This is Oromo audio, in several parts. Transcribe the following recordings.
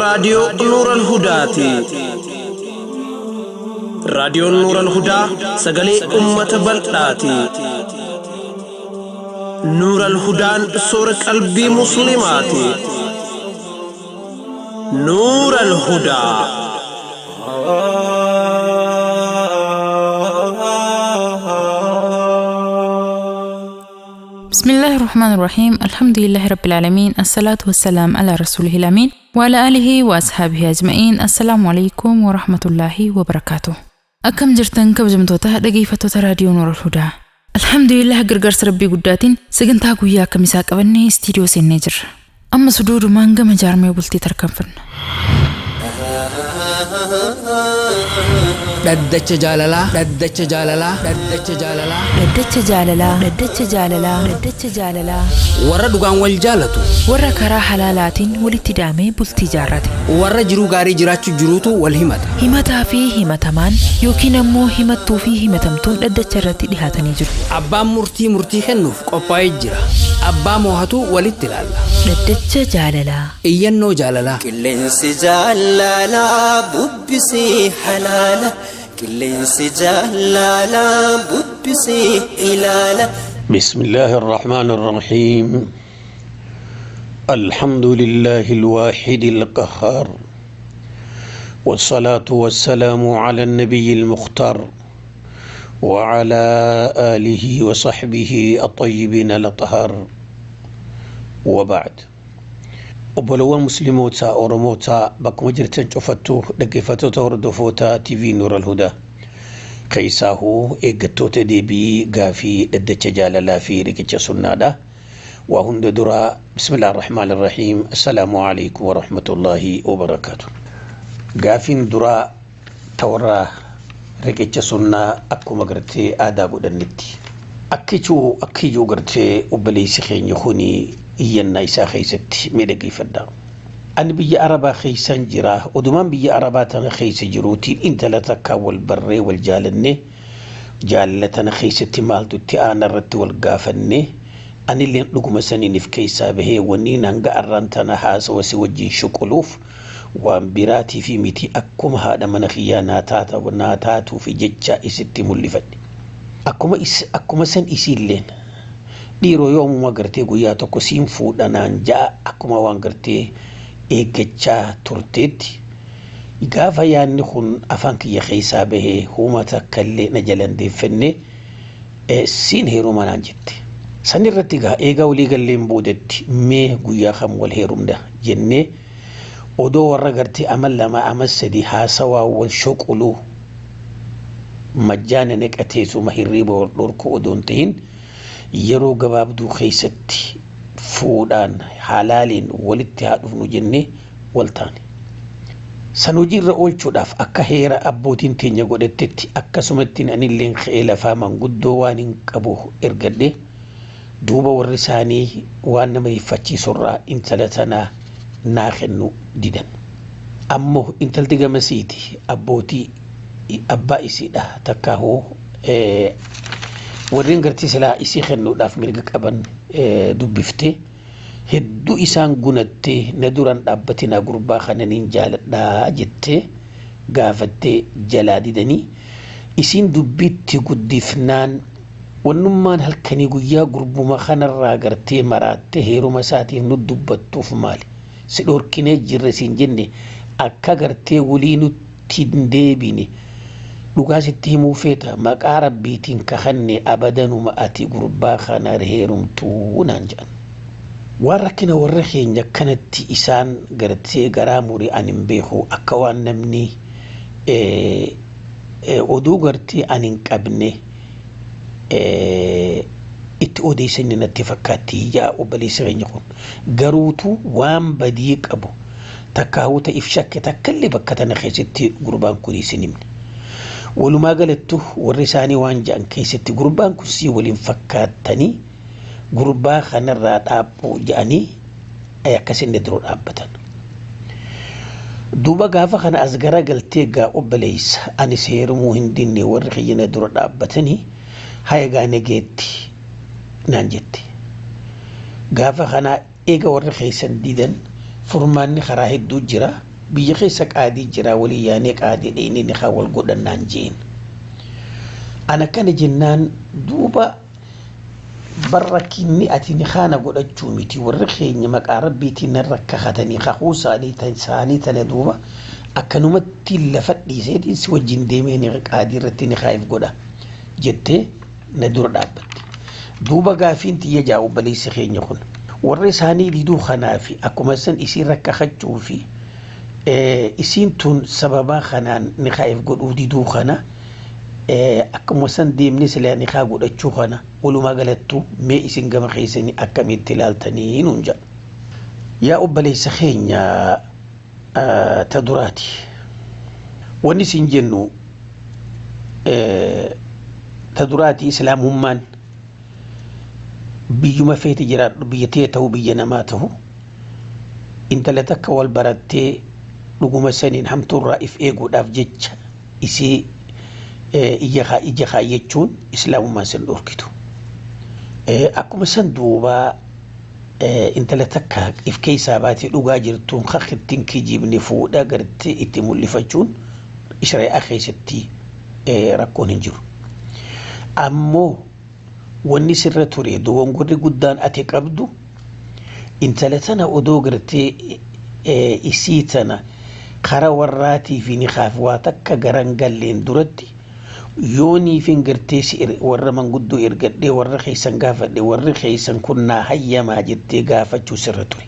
Raadiyoo Nuural Hudaati. Raadiyoon Nuural Hudaa sagalee uummata bal'aati. Nuural Hudaan soora qalbii Musliimaati. Nuural Hudaa. بسم الله الرحمن الرحيم، الحمد لله رب العالمين، الصلاة والسلام على رسوله الأمين وعلى آله وأصحابه أجمعين. السلام عليكم ورحمة الله وبركاته. Akkam jirtan kabajamtoota dhageeffattoota Raadiyoo Nuur Hudaa? Alhamdulillah, gargaarsa Rabbii guddaatiin sagantaa guyyaa kamisaa qabannee istiidiyoo seennee jirra. Amma suduudumaan gama jaarmee bultii tarkaanfanna. Dhaddacha jaalalaa, dhaddacha jaalalaa, dhaddacha jaalalaa. Dhaddacha jaalalaa, dhaddacha jaalalaa, dhaddacha jaalalaa. Warra dhugaan wal jaalatu. Warra karaa halaalaatiin walitti daamee bultii jaarrate. Warra jiruu gaarii jiraachuu jiruutu wal himata. Himataa fi himatamaan yookiin ammoo himattuu fi himatamtuun dhaddacha irratti dhihaatanii jiru. Abbaan murtii murtii kennuuf qophaa'ee jira. Abbaa moohatu walitti ilaalla. Dhaddacha jaalalaa. Iyyannoo jaalalaa. Qilleensi jaalalaa bubbisee halaala. Qilleensi jaalalaa bubbisee ilaala. بسم الله الرحمن الرحيم، الحمد لله الواحد القهار، والصلاة والسلام على النبي المختار وعلى آله وصحبه الطيبين الأطهار، وبعد. Obbolowwan Musliimoota Oromoota bakkuma jirtan cufattuu, dhaggeeffattoota, hordoftoota TV Nuur al-Hudaa, keessaahuu eeggattoota deebii gaafii dhaddacha jaalalaa fi riqicha sunnaadha. Waa hunda duraa, bismillah ar-Rahmaan ar-Rahiim, assalaamu alaikum warahmatullaahi wabarakaatu. Gaafiin duraa tawarra riqicha sunnaa akkuma gartee aadaa godhannetti. Akkichuu akkiyyuu gartee obboleessi keenya kuni iyyannaa isaa keessatti mee dhaggeeffadha. Ani biyya Arabaa keessan jira. Odumaan biyya Arabaa tana keessa jiruutiin intala takka wal barree wal jaalanne. Jaalala tana keessatti maaltu itti aana irratti wal gaafanne. Anillee dhuguma saniinif keessaa bahee wanni hanga arraan tana haasawa si wajjin shuquluuf waan biraatii fi miti, akkuma haadha mana kiyyaa naa taatuuf jecha isitti mul'ifadhe. Akkuma san isiilleen dhiiroo yoomuma gartee guyyaa tokko siin fuudhanaan ja'a akkuma waan gartee eeggachaa turteetti, gaafa yaadni kun afaan kiyya keessaa bahee huuma takka illee na jalan deeffannee siin heeruma naan jette. San irratti gaa eegaa walii galleen boodetti mee guyyaa kam wal heerumna jennee, odoo warra gartee amal 2 amal 3 haasawaa wal shuquluu majjaana naqateessuma hirriiba wal dhorku odoon ta'in, yeroo gabaabduu keessatti fuudhaan halaaliin walitti haa dhufnu jennee wal taane. San hojiirra oolchuudhaaf akka heera abbootiin teenya godhattetti akkasumatti anilleen ka'ee lafaa manguddoo waan hin qabu ergadhe. Duuba warri isaanii waan nama rifachiisurraa intala tanaa naa kennu didan. Ammoo intalti gamasiiti abbootii abbaa isiidha takka hoo warreen gartee silaa isii kennuudhaaf mirga qaban dubbiftee, hedduu isaan gunattee, na duraan dhaabbatinaa, gurbaa kananiin jaaladhaa jettee gaafattee jalaa didanii, isiin dubbiitti guddifnaan wannummaan halkanii guyyaa gurbuma kanarraa gartee maraattee heeruma isaatiif nu dubbattuuf maali? Si dhorkinee jirre siin jenne, akka gartee walii nutti hin deebine dhugaa sitti himuu feeta, maqaa Rabbiitiin kakanne, abadanuma ati gurbaa kana heerumtuu naan jedhan. Waan rakkina warra keenya kanatti isaan gartee garaa murii ani hin beeku, akka waan namni oduu gartee ani hin qabne itti odeessanii natti fakkaatti yaa obboleessa keenya kun. Garuutu waan badii qabu takka hawwata if shakke takkallee bakka tana keessatti gurbaan kun isin himne. Walumaa galattu warri isaanii waan jedhan keessatti gurbaan kun sii waliin fakkaattanii gurbaa kanarraa dhaabbuu jedhanii akkasinni dura dhaabbatan. Duuba gaafa kana as garagaltee, gaa obboleessa, ani seerumuu hin dinne, warri kiyyana dura dhaabbatanii, haya gaa nageetti naan jette. Gaafa kana eega warri keessan didan furmaanni karaa hedduu jira. Biyya keessa qaadii jira walii yaanee qaadii dheenee ni haa wal godhannaan jeen. Ana kana jennaan duuba barra kinni ati ni haana godhachuu miti warri keenya maqaa rabbiitiin narra kakatanii kakuu isaanii tana duuba akkanumatti lafa dhiiseetiin si wajjin deemee ni qaadii irratti ni haa'if godha jettee na dura dhaabbatte. Duuba gaafiin tiyya jaa obboleessi keenya kun warri isaanii diduu kanaa fi akkuma san isiin rakkachuu fi isiin tun sababaa kanaan ni haa'if godhuu diduu kana akkuma san deemnee silaa ni haa godhachuu kana walumaa galattu mee isin gama keessanii akkamitti ilaaltanii nuun jedha. Yaa obboleessa keenya ta duraati. Wanni isin jennu ta duraati islaamummaan biyyuma feete jiraadhu biyya tee ta'u biyya namaa ta'u intala takka wal barattee dhuguma saniin hamtuurraa if eeguudhaaf jecha isii ija kaayyachuun islaamummaan sin dhorkitu. Akkuma san duubaa intala takka if keessaa baatee dhugaa jirtuun kakittiin kijibni fuudha gartee itti mul'ifachuun shari'aa keessatti rakkoon hin jiru. Ammoo wanni sirra ture dogongorri guddaan ati qabdu intala tana odoo gartee isii tana karaa warraatii fi nikaaf waa takka garan galleen duratti yooniifin gartee si warra manguddoo ergadhee warra keessan gaafadhe warri keessan kun naa hayyamaa jettee gaafachuu sirra ture.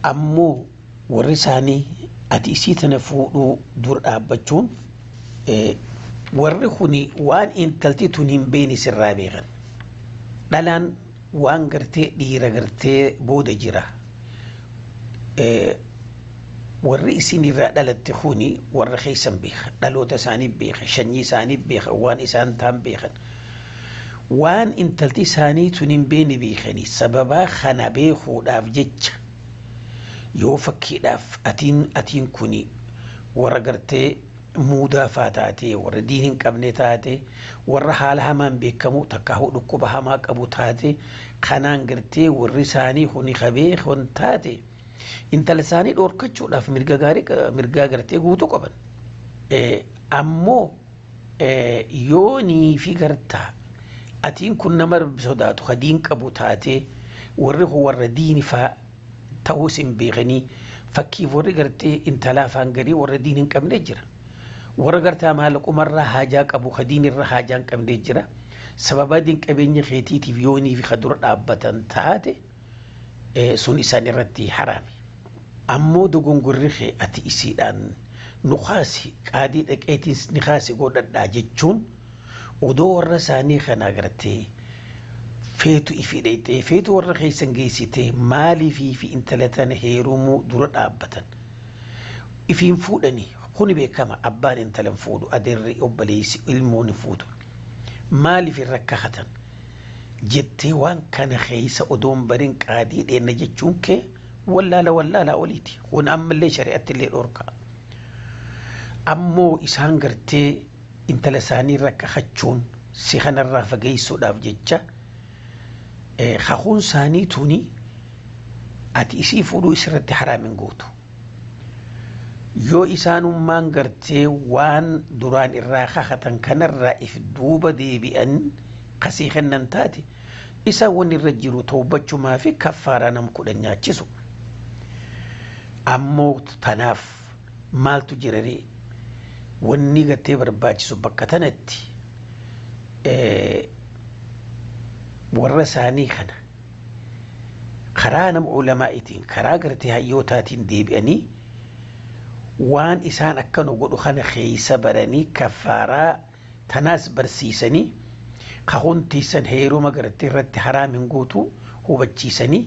Ammoo warri isaanii ati isii tana fuudhuu dura dhaabbachuun warri kuni waan intalti tun hin beekne sirraa beekan. Dhalaan waan gartee dhiira gartee booda jira. Warri isin irraa dhalatte kuni warra keessan beekan dhaloota isaanii beekan sanyii isaanii beekan waan isaan ta'an beekan waan intalti isaanii tun hin beekne beekanii sababaa kana beekuudhaaf jecha yoo fakkiidhaaf atiin kuni warra gartee muudaa faa taate warra diin hin qabne taate warra haala hamaan beekamu takka dhukkuba hamaa qabu taate kanaan gartee warri isaanii kuni qabee kun taate. Intala isaanii dhorkachuudhaaf mirga gaarii mirgaa gartee guutuu qaban. Ammoo yoonii fi gartaa atiin kun nama sodaatu ka diin qabu taatee warri kun warra diini faa ta'uus hin beekanii fakkiif warri gartee intalaa afaan garii warra diin hin qabne jira. Warra gartaa maallaqumarraa haajaa qabu ka diinirra haajaa hin qabne jira. Sababa diin qabeenya keetiitiif yoonii fi ka dura dhaabbatan taate sun isaan irratti haraami. Ammoo dogongorri kee ati isiidhaan nukaasi qaadii dhaqeetiin nikaasi godhadhaa jechuun odoo warra isaanii kana agartee feetu ifi dhayxee feetu warra keessan geessitee maaliifii fi intala tana heerumuu dura dhaabbatan. Ifiin fuudhanii kuni beekama abbaan intala hin fuudhu adeerri obboleessi ilmoon hin fuudhu. Maaliif irra kakatan? Jettee waan kana keessa odoon barin qaadii dheenna jechuun kee wallaala wallaalaa oliiti. Kun ammallee shari'atti illee dhorka. Ammoo isaan gartee intala isaanii irra kakachuun si kanarraa fageessuudhaaf jecha kakuun isaanii tuni ati isii fuudhuu isirratti haraam hin gootu. Yoo isaanummaan gartee waan duraan irraa kakatan kanarraa if duuba deebi'an kasii kennan taate isaan wanni irra jiru toobachumaa fi kaffaaraa nam 10 nyaachisu. Ammoo tanaaf maaltu jira ree? Wanni gartee barbaachisu bakka tanatti warra isaanii kana karaa nama ulamaa'itiin karaa gartee hayyootaatiin deebi'anii waan isaan akkana godhu kana keessa baranii kaffaaraa tanaas barsiisanii kahuntiisan heeruma gartee irratti haraam hin gootu hubachiisanii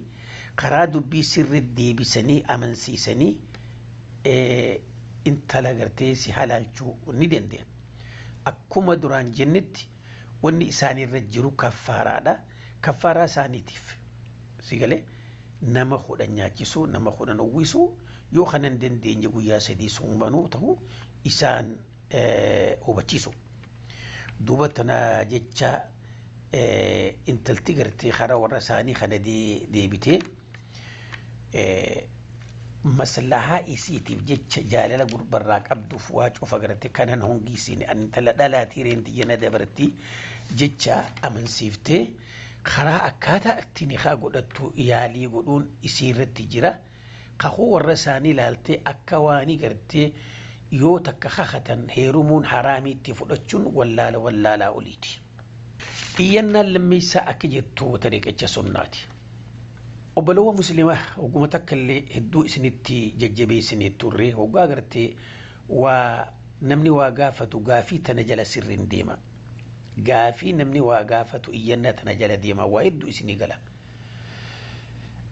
karaa dubbii sirri deebisanii amansiisanii intala gartee si halaalchuu ni danda'an. Akkuma duraan jennetti wanni isaanirra jiru kaffaaraadha. Kaffaaraa isaaniitiif si galee nama 10 nyaachisuu nama 10 uwwisuu yoo kana hin dandeenye guyyaa 3 soomanuu ta'u isaan hubachiisu. Duuba tana jecha intalti gartee karaa warra isaanii kana deebitee Maslahaa isiitiif jecha jaalala gurbarraa qabduuf waa cufa garte kanan hongiisiin ani intala dhalaatii reentiyya na dabarti jecha amansiiftee karaa akkaataa ittiin nikaa godhattu yaalii godhuun isii irratti jira. Kakuu warra isaanii ilaaltee akka waanii gartee yoo takka kakatan heerumuun haraamiitti fudhachuun wallaala wallaalaa oliiti. Iyyannaan lammeessaa akka jettu tariiqicha sunnaati. Obbolowwan musliimaa hogguma takka illee hedduu isinitti jajjabeessinee turre hoggaa agartee waa namni waa gaafatu gaafii tana jala sirriin deema. Gaafii namni waa gaafatu iyyannaa tana jala deema waa hedduu isinii gala.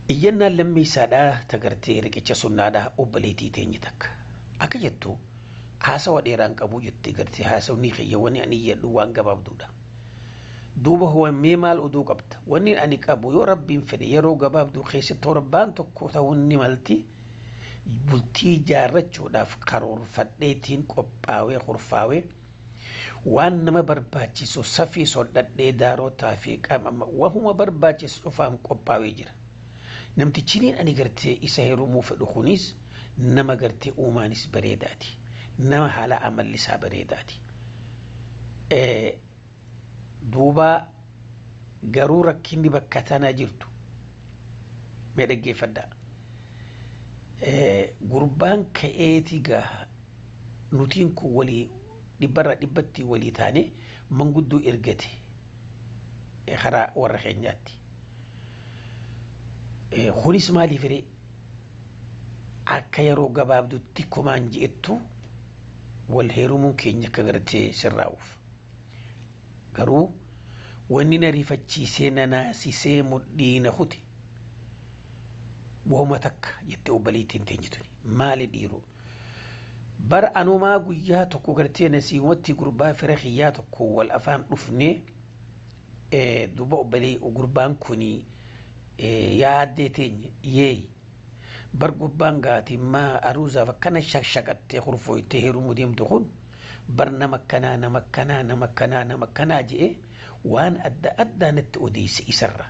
Iyyannaan lammeessaadhaa tagartee riqicha sunnaadhaa obboleettii teenye takka. Akka jettu haasawa dheeraan qabu jettee gartee haasawni kiyya wani ani iyyadhu waan gabaabduudha. Duuba huwammee maal oduu qabda? Wanni ani qabu yoo rabbiin fedhe yeroo gabaabduu keessatti torbaan tokko ta'uun ni malti bultii jaarrachuudhaaf karoorfadheetiin qophaawee kurfaawee waan nama barbaachisu safii sodhadhee daarotaa fi qaama wahuma barbaachisu cufaam qophaawee jira. Namtichiniin ani gartee isa heerumuu fedhu kunis nama gartee uumaanis bareedaati. Nama haala amallisaa bareedaati. Duuba garuu rakkinni bakka tanaa jirtu mee dhaggeeffadhaa. Gurbaan ka'eeti gaa nutiin kun walii dhibbarraa dhibbatti walii taane manguddoo ergate karaa warra keenyaatti. Kunis maaliif ree akka yeroo gabaabdutti kumaan je'ettu wal heerumuun keenya akka gartee sirraa'uuf. Garuu wanni na rifachiisee na naasisee mudhii na kute wahuma takka jettee obboleettiin teenye tuni maali dhiiroo. Bara anumaa guyyaa tokko gartee nasiimatti gurbaa fira kiyyaa tokko wal afaan dhufnee duuba obbolee gurbaan kuni yaaddee teenye yeeyi. Bar gurbaan gaatimmaa aruuzaaf akkana shaqshaqattee hurfooytee heerumuu deemtu kun bar nama akkanaa nama akkanaa nama akkanaa nama akkanaa je'e waan adda addaa natti odeesse isarra.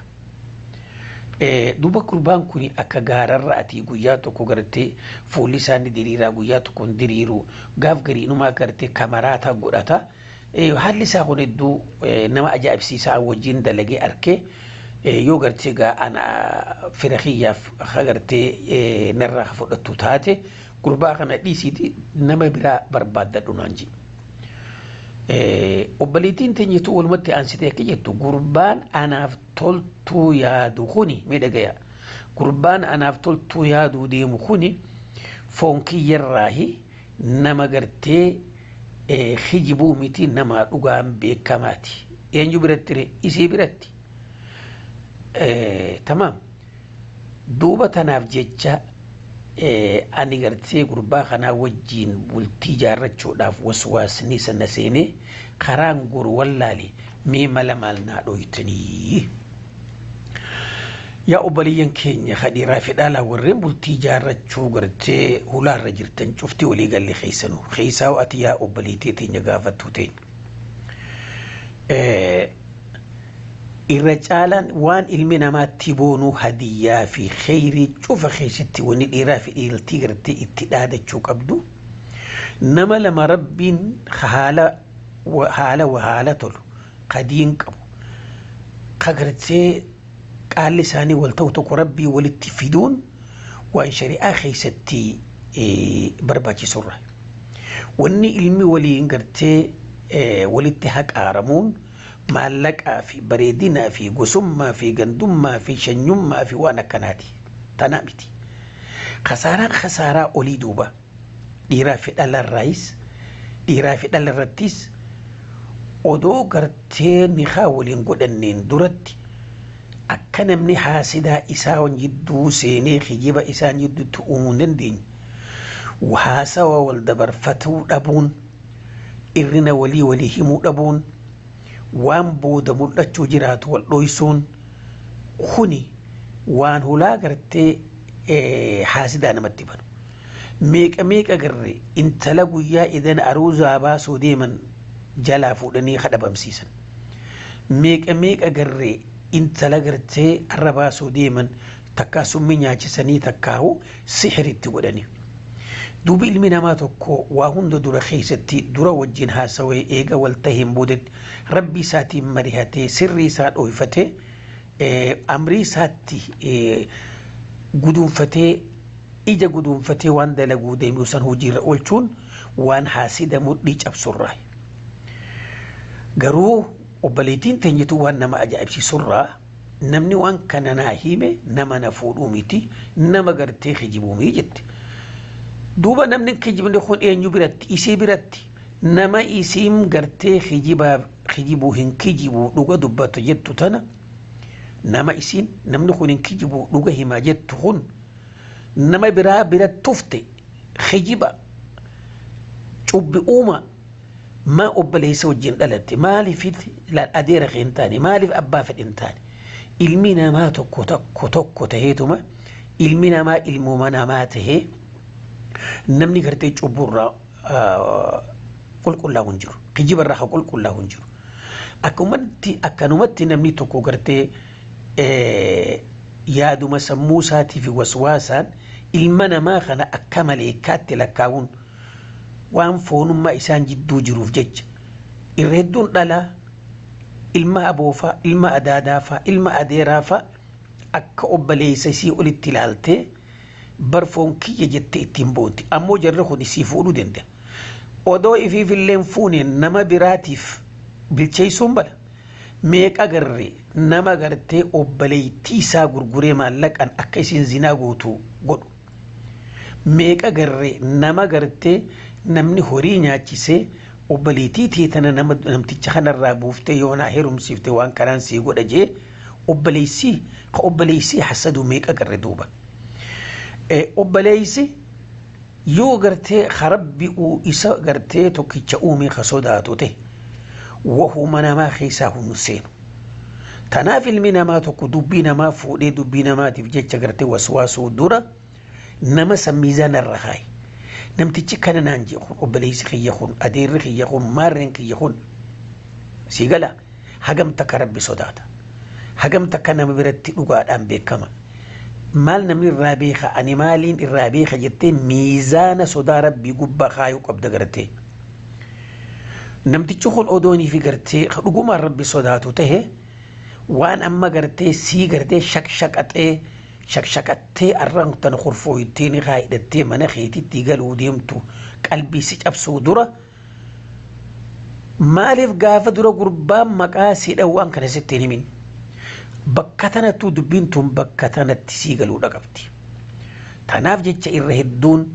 Duuba gurbaan kun akka gaararra ati guyyaa tokko gartee fuulli isaa ni diriiraa guyyaa tokko hin diriiru gaaf gariinumaa gartee kamaraataa godhata. Haalli isaa kun hedduu nama ajaa'ibsiisaa wajjin dalagee arkee yoo gartee gaa ana fira kiyyaaf gartee narraa fudhattu taate gurbaa kana dhiisiiti nama biraa barbaaddadhu naan jedhe. Obboleettiin teenyetu walumatti aansitee akka jettu gurbaan anaaf toltuu yaadu kuni mee dhagaya. Gurbaan anaaf toltuu yaaduu deemu kuni foon kiyyarraahi nama gartee kijibuu miti nama dhugaan beekamaati. Eenyu biratti ree? Isii biratti. Tamaam. Duuba tanaaf jecha ani gartee gurbaa kanaa wajjiin bultii jaarrachuudhaaf waswaasni sana seenee karaan goru wallaale mee mala maal naa dhooytanii. Yaa obboleeyyan keenya kadhiiraa fi dhalaa warreen bultii jaarrachuu gartee hulaarra jirtan cufti walii galle keessanuu keessaa ati yaa obboleettii teenya gaafattuu teenya. Irra caalaan waan ilmi namaatti boonuu hadiyyaa fi kheyrii cufa keessatti wanni dhiiraa fi dhiirtii gartee itti dhaadachuu qabdu nama lama rabbiin haala haala haala tolu qadiin qabu ka gartee qaalli isaanii wal ta'u tokko rabbii walitti fiduun waan shari'aa keessatti barbaachisurra. Wanni ilmi waliin gartee walitti haqaaramuun maallaqaa fi bareedinaa fi gosummaa fi gandummaa fi shanyummaa fi waan akkanaati. Tanaa miti. Kasaaraan kasaaraa olii duuba. Dhiiraa fi dhalarraayis dhiiraa fi dhalarrattis odoo gartee nikaa waliin godhanneen duratti akka namni haasidaa isaa jidduu seenee kijiba isaan jidduutti uumuu hin dandeenye haasawa wal dabarfatuu dhabuun irrina walii walii himuu dhabuun waan booda mul'achuu jiraatu wal dhoysuun kuni waan hulaa gartee haasidaa namatti banu. Meeqa meeqa garree intala guyyaa idan aruuzaa baasuu deeman jalaa fuudhanii kadhabamsiisan. Meeqa meeqa garree intala gartee arra baasuu deeman Takkaa summii nyaachisanii, takkaahu sihiritti godhanii. Duuba ilmi namaa tokko waa hunda dura keessatti dura wajjin haasawee, eega wal taheen boodetti rabbi isaatiin mari'atee, sirrii isaa dho'ifatee, amrii isaatti guduunfatee, ija guduunfatee waan dalaguu deemu san hojiirra oolchuun waan haasida mudhii cabsurraa. Garuu obboleettiin teenyitu waan nama ajaa'ibsiisurraa, namni waan kana naa hime nama na fuudhuu miti, nama gartee kijibuu jette. Duuba namni kijibni kun eenyu biratti? Isii biratti. Nama isiin gartee kijibaaf kijibuu hin kijibuu, dhuga dubbatu jettu tana, nama isiin namni kun hin kijibuu, dhuga himaa jettu kun nama biraa biratti tufte, kijiba cubbi uuma. Maa obboleessa wajjin dhalatte? Maaliif adeera hin taane? Maaliif abbaa fedhe hin taane? Ilmi namaa tokko tokko tokko taheetuma, ilmi namaa ilmuma namaa tahee, namni gartee cubburraa qulqullaa'u hin jiru, kijibarraa haa qulqullaa'u hin jiru. Akkumatti akkanumatti namni tokko gartee yaaduma sammuu isaatii fi waswaasaan ilma namaa kana akka maleekkaatti lakkaa'uun waan foonummaa isaan jidduu jiruuf jecha, irra hedduun dhalaa ilma aboofaa, ilma adaadaafaa, ilma adeeraafaa akka obboleessa isii olitti ilaaltee bar foon kiyya jettee ittiin boonti. Ammoo jarri kun isii fuudhuu danda'a. Odoo ifiifillee fuune nama biraatiif bilcheessuun bala. Meeqa garree nama gartee obboleettii isaa gurguree maallaqaan akka isiin zinaa gootu godhu? Meeqa garree nama gartee namni horii nyaachisee, obboleettii teetana nama namticha kanarraa buuftee yoo naa heerumsiifte waan kanaan sii godha jee, obboleessii ka obboleessii hasaduu meeqa garre? Duuba obboleessi yoo gartee rabbi isa gartee tokkicha uume ka sodaatu ta'e, wahuma namaa keessaa hun seenu. Tanaaf ilmi namaa tokko dubbii namaa fuudhee dubbii namaatiif jecha gartee waswaasuu dura nama san miizaana irra kaaye. Namtichi kana naan jee kun, obboleessi kiyya kun, adeerri kiyya kun, maarreen kiyya kun, sii gala, hagam takka rabbi sodaata? Hagam takka nama biratti dhugaadhaan beekama? Maal namni irraa beeka? Ani maaliin irraa beeka jettee miizaana sodaa rabbii gubbaa kaayuu qabda gartee. Namtichi kun odoonii fi gartee dhugumaan rabbi sodaatu tahe, waan amma gartee sii gartee shaqshaqaxee shaqshaqattee arraan tan kurfooytee ni kaayidhattee mana keetitti galuu deemtu qalbii si cabsuu dura, maaliif gaafa dura gurbaan maqaa siidhan waan kana sitti hin himin? Bakka tanattuu dubbiin tun bakka tanatti sii galuudha qabdi. Tanaaf jecha irra hedduun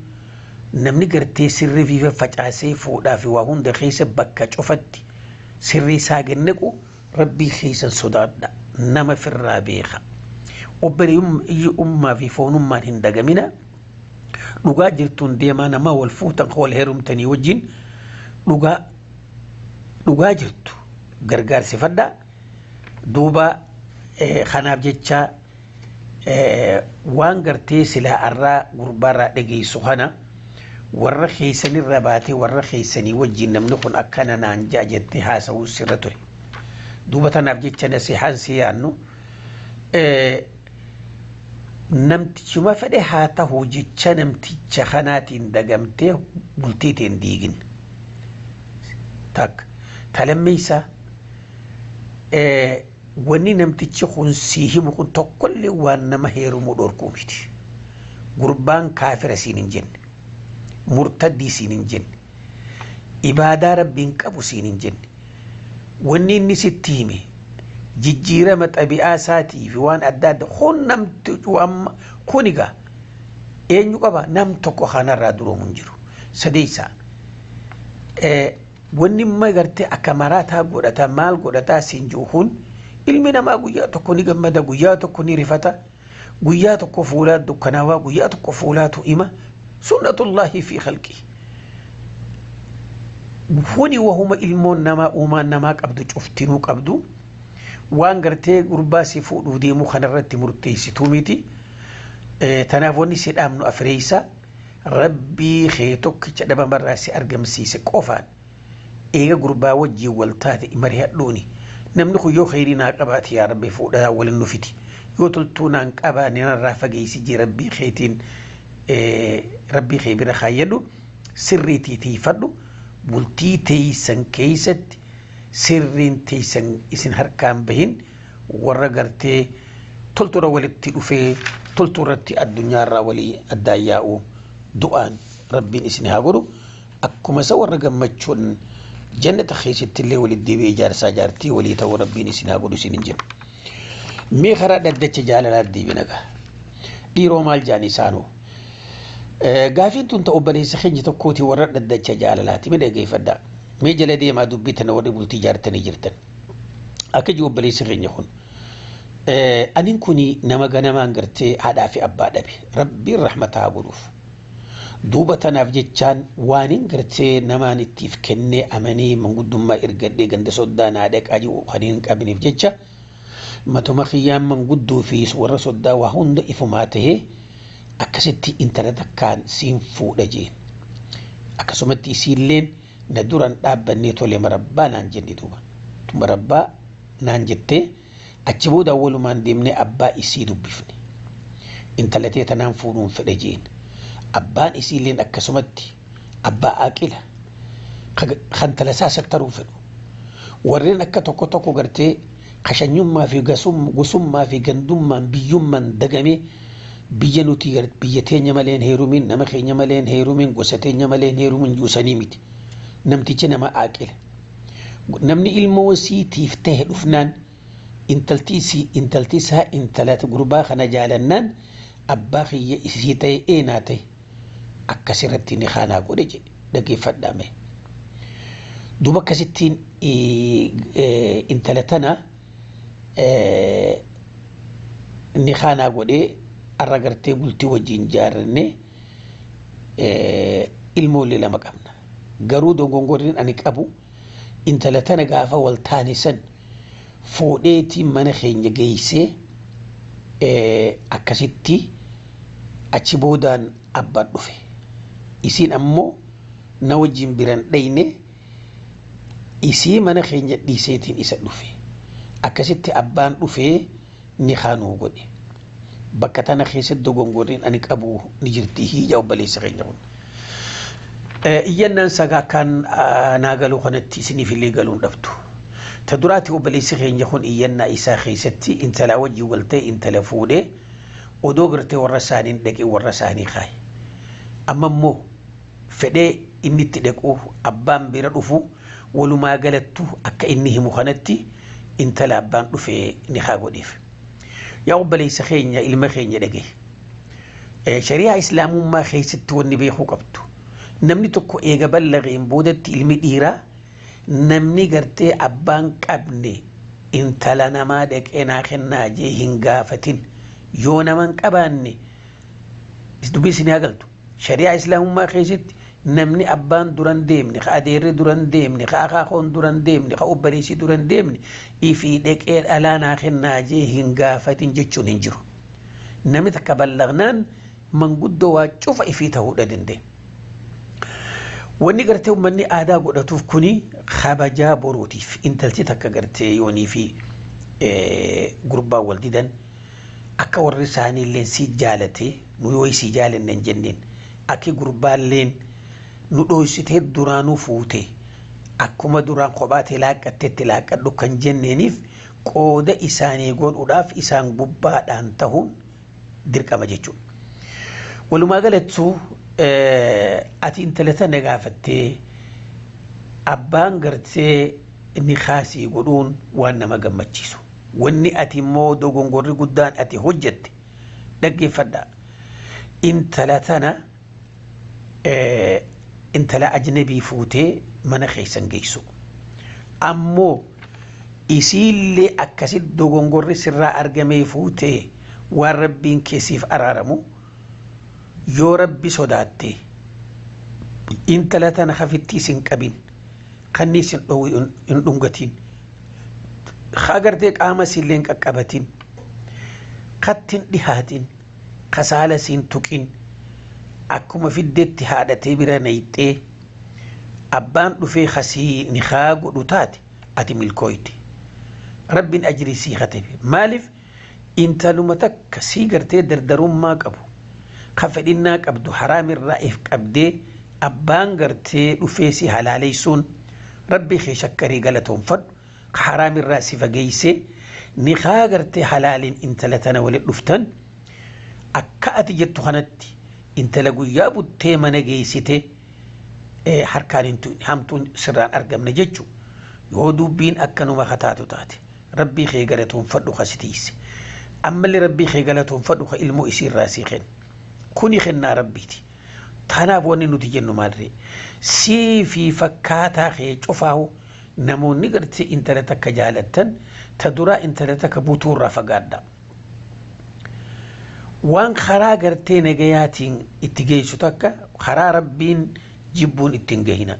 namni gartee sirrii fi facaasee fuudhaa fi waa hunda keessa bakka cufatti sirrii isaa gannequ, rabbii keessan sodaadha, nama firraa beeka. Obboleeyyummaa fi foonummaan hin dagamina. Dhugaa jirtuun deemaa. Nama wal fuutan, wal heerumtanii wajjin dhugaa dhugaa jirtu gargaarsifadhaa. Duuba kanaaf jecha waan gartee silaa arraa gurbaarraa dhageessu kana warra keessanirra baatee warra keessanii wajjin namni kun akkana naan ja'a jettee haasa'uu sirra ture. Duuba tanaaf jecha nasihaan si yaannu, namtichuma fedhe haa ta'u jecha namticha kanaatiin dagamtee bultiitiin diigin. Takka. Talammeessaa, wanni namtichi kun sii himu kun tokkollee waan nama heerumuu dhorkuu miti. Gurbaan kaafira siin hin jenne. Murtaddii siin hin jenne. Ibaadaa rabbiin qabu siin hin jenne. Wanni inni sitti hime jijjiirama xabi'aa isaatii fi waan adda addaa kun namti kun egaa eenyu qaba? Nam tokko kanarraa duroomu hin jiru. Sadeessaa, wanni imma gartee akka maraataa godhata, maal godhataa siin jiru kun, ilmi namaa guyyaa tokko ni gammada, guyyaa tokko ni rifata, guyyaa tokko fuulaa dukkanaawaa, guyyaa tokko fuulaatu ima. Sunnatullaahi fi khalqi. Kuni wahuma ilmoon namaa uumaan namaa qabdu cuftinuu qabdu. Waan gartee gurbaa si fuudhuuf deemu kanarratti murteessituu miti. Tanaaf wanni si dhaamnu, afreessa, rabbii kee tokkicha dhabamarraa si argamsiise qofaan eega gurbaa wajjiin wal taate mari'adhuuni. Namni kun yoo kheyrii naa qabaate, yaa rabbi fuudhaa waliin nufiti. Yoo toltuu naan qabaanne narraa fageessi jee rabbii keetiin rabbii kee bira kaayyadhu, sirriitii tiifadhu. Bultii teeysan keessatti sirriin teeysan isin harkaan bahin, warra gartee toltuura walitti dhufee toltuurratti addunyaarraa walii addaan yaa'u du'aan rabbiin isin haa godhu. Akkuma isa warra gammachuun jannata keessatti illee walitti deebi'ee ijaarsaa jaartii walii ta'uu rabbiin isin haa godhu isin hin jennu. Mee karaa dhaddacha jaalalaa deebina gaa. Dhiiroo, maal jaan isaanoo? Gaafiin tun ta'u obboleessa keenya tokkooti, warra dhaddacha jaalalaati. Mee dhaggeeffadhaa. Mee jala deemaa dubbii tana, warri bultii ijaartanii jirtan. Akka jiru obboleessi keenya kun. Anin kuni nama ganamaan gartee haadhaa fi abbaa dhabe. Rabbiin rahmata haa godhuuf. Duuba tanaaf jechaan waanin gartee namaan ittiif kennee amanee manguddummaa ergadhee ganda soddaa naa dhaqaa jiru kan hin qabneef jecha, matuma kiyyaan manguddoo fi warra soddaa waa hunda ifumaa tahee akkasitti intala takkaan siin fuudha jeen. Akkasumatti isiilleen na duran dhaabbannee tole marabbaa naan jenne duuba. Marabbaa naan jettee achi booda walumaan deemnee abbaa isii dubbifne. Intala tee tanaan fuudhuun fedha jeen. Abbaan isiilleen akkasumatti abbaa aqila kan talasaa sattaruu fedhu. Warreen akka tokko tokko gartee kashanyummaa fi gosummaa fi gandummaan biyyummaan dagamee biyya nuti biyya teenya malee hin heerumin, nama keenya malee hin heerumin, gosa teenya malee hin heerumin juusanii miti. Namtichi nama aqila. Namni ilmoo siitiif tahe dhufnaan, intalti isii intalti isaa intala gurbaa kana jaalannaan, abbaa kiyya isii ta'e eenaa ta'e akkasirratti ni kaanaa godhe jedhe, dhaggeeffadhaa mee. Duuba akkasittiin intala tana ni kaanaa godhee har'a gartee bultii wajjin jaarrannee ilmoollee lama qabna. Garuu dogongorriin ani qabu, intala tana gaafa wal taane san fuudheetii mana keenya geessee, akkasitti achi boodaan abbaan dhufe. Isiin ammoo na wajjin biran dhayne, isii mana keenya dhiiseetiin isa dhufe. Akkasitti abbaan dhufee ni kaanuu godhe. Bakka tana keessatti dogongorriin ani qabu ni jirti hiija obboleessa keenya kun. Iyyannaan sagaa kan naa galuu kanatti isiniif illee galuun dhabdu. Ta duraati, obboleessi keenya kun iyyannaa isaa keessatti intala wajjin waltee intala fuudhee odoo gartee warra isaaniin dhaqee warra isaanii kaaye. Amma immoo fedhee inni itti dhaqu abbaan bira dhufu, walumaa galattu akka inni himu kanatti intala abbaan dhufee ni haa godheef. Yaa obboleessa keenya, ilma keenya, dhagaye. Shari'aa islaamummaa keessatti wanni beekuu qabdu. Namni tokko eega ballaqeen boodatti ilmi dhiiraa namni gartee abbaan qabne intala namaa dhaqee naa kennaa jee hin gaafatin yoo nama hin qabaanne. Dubbii isin haa galtu. Shari'aa islaamummaa keessatti namni abbaan duran deemne, ka adeerri duran deemne, ka akaakoon duran deemne, ka obboleessi duran deemne ifii dhaqee dhalaa naa kennaa jee hin gaafatin jechuun hin jiru. Namni takka ballaqnaan manguddoo waa cufa ifii ta'uudha danda'e. Wanni gartee uummanni aadaa godhatuuf kuni kabajaa boruutiif. Intalti takka gartee yoonii fi gurbaan wal didan, akka warri isaanii illee si jaalate nu yoo isii jaalanne hin jenneen, akki gurbaalleen nu dhoysitee duraanuu fuute akkuma duraan kophaatee laaqqatteetti laaqqadhu kan jenneeniif, qooda isaanii godhuudhaaf isaan gubbaadhaan ta'uun dirqama jechuudha. Walumaa galattuu ati intala tana gaafattee abbaan gartee inni kaasii godhuun waan nama gammachiisu. Wanni ati immoo dogongorri guddaan ati hojjette, dhaggeeffadhaa. Intala tana intala ajnabii fuutee mana keessan geessu. Ammoo isiillee akkasitti dogongorri sirraa argamee fuutee waan rabbiin keessiif araaramu yoo rabbi sodaatte, intala tana hafitti isin qabin, kanni isin dhoowwi hin dhungatin, agartee qaama isiillee hin qaqqabatin, kattin dhihaatin, kasaala siin tuqin, akkuma fiddetti haadhatee bira nayxee abbaan dhufee kasii ni haa godhu taate, ati milkooyte. Rabbiin ajrii sii katabe. Maaliif? Intaluma takka sii gartee dardarummaa qabu ka fedhinnaa qabdu haraamirraa if qabdee abbaan gartee dhufee si halaaleessuun rabbi kee shakkarii galatoonfadhu ka haraamirraa si fageessee nikaa gartee halaaliin intala tana walitti dhuftan akka ati jettu kanatti intala guyyaa buttee mana geessite harkaan hin hamtuun sirraan argamne jechuudha. Yoo dubbiin akkanuma kataatu taate rabbii kee galatoonfadhu kasitiise. Ammallee rabbii kee galatoonfadhu ka ilmoo isiirraa sii kennu. Kuni kennaa rabbiiti. Tanaaf wanni nuti jennu maalree sii fi fakkaataa kee cufaahu namoonni gartee intala takka jaalattan ta duraa intala takka butuurraa fagaadha. Waan karaa gartee nagayaatiin itti geessu takka karaa rabbiin jibbuun ittiin gahina.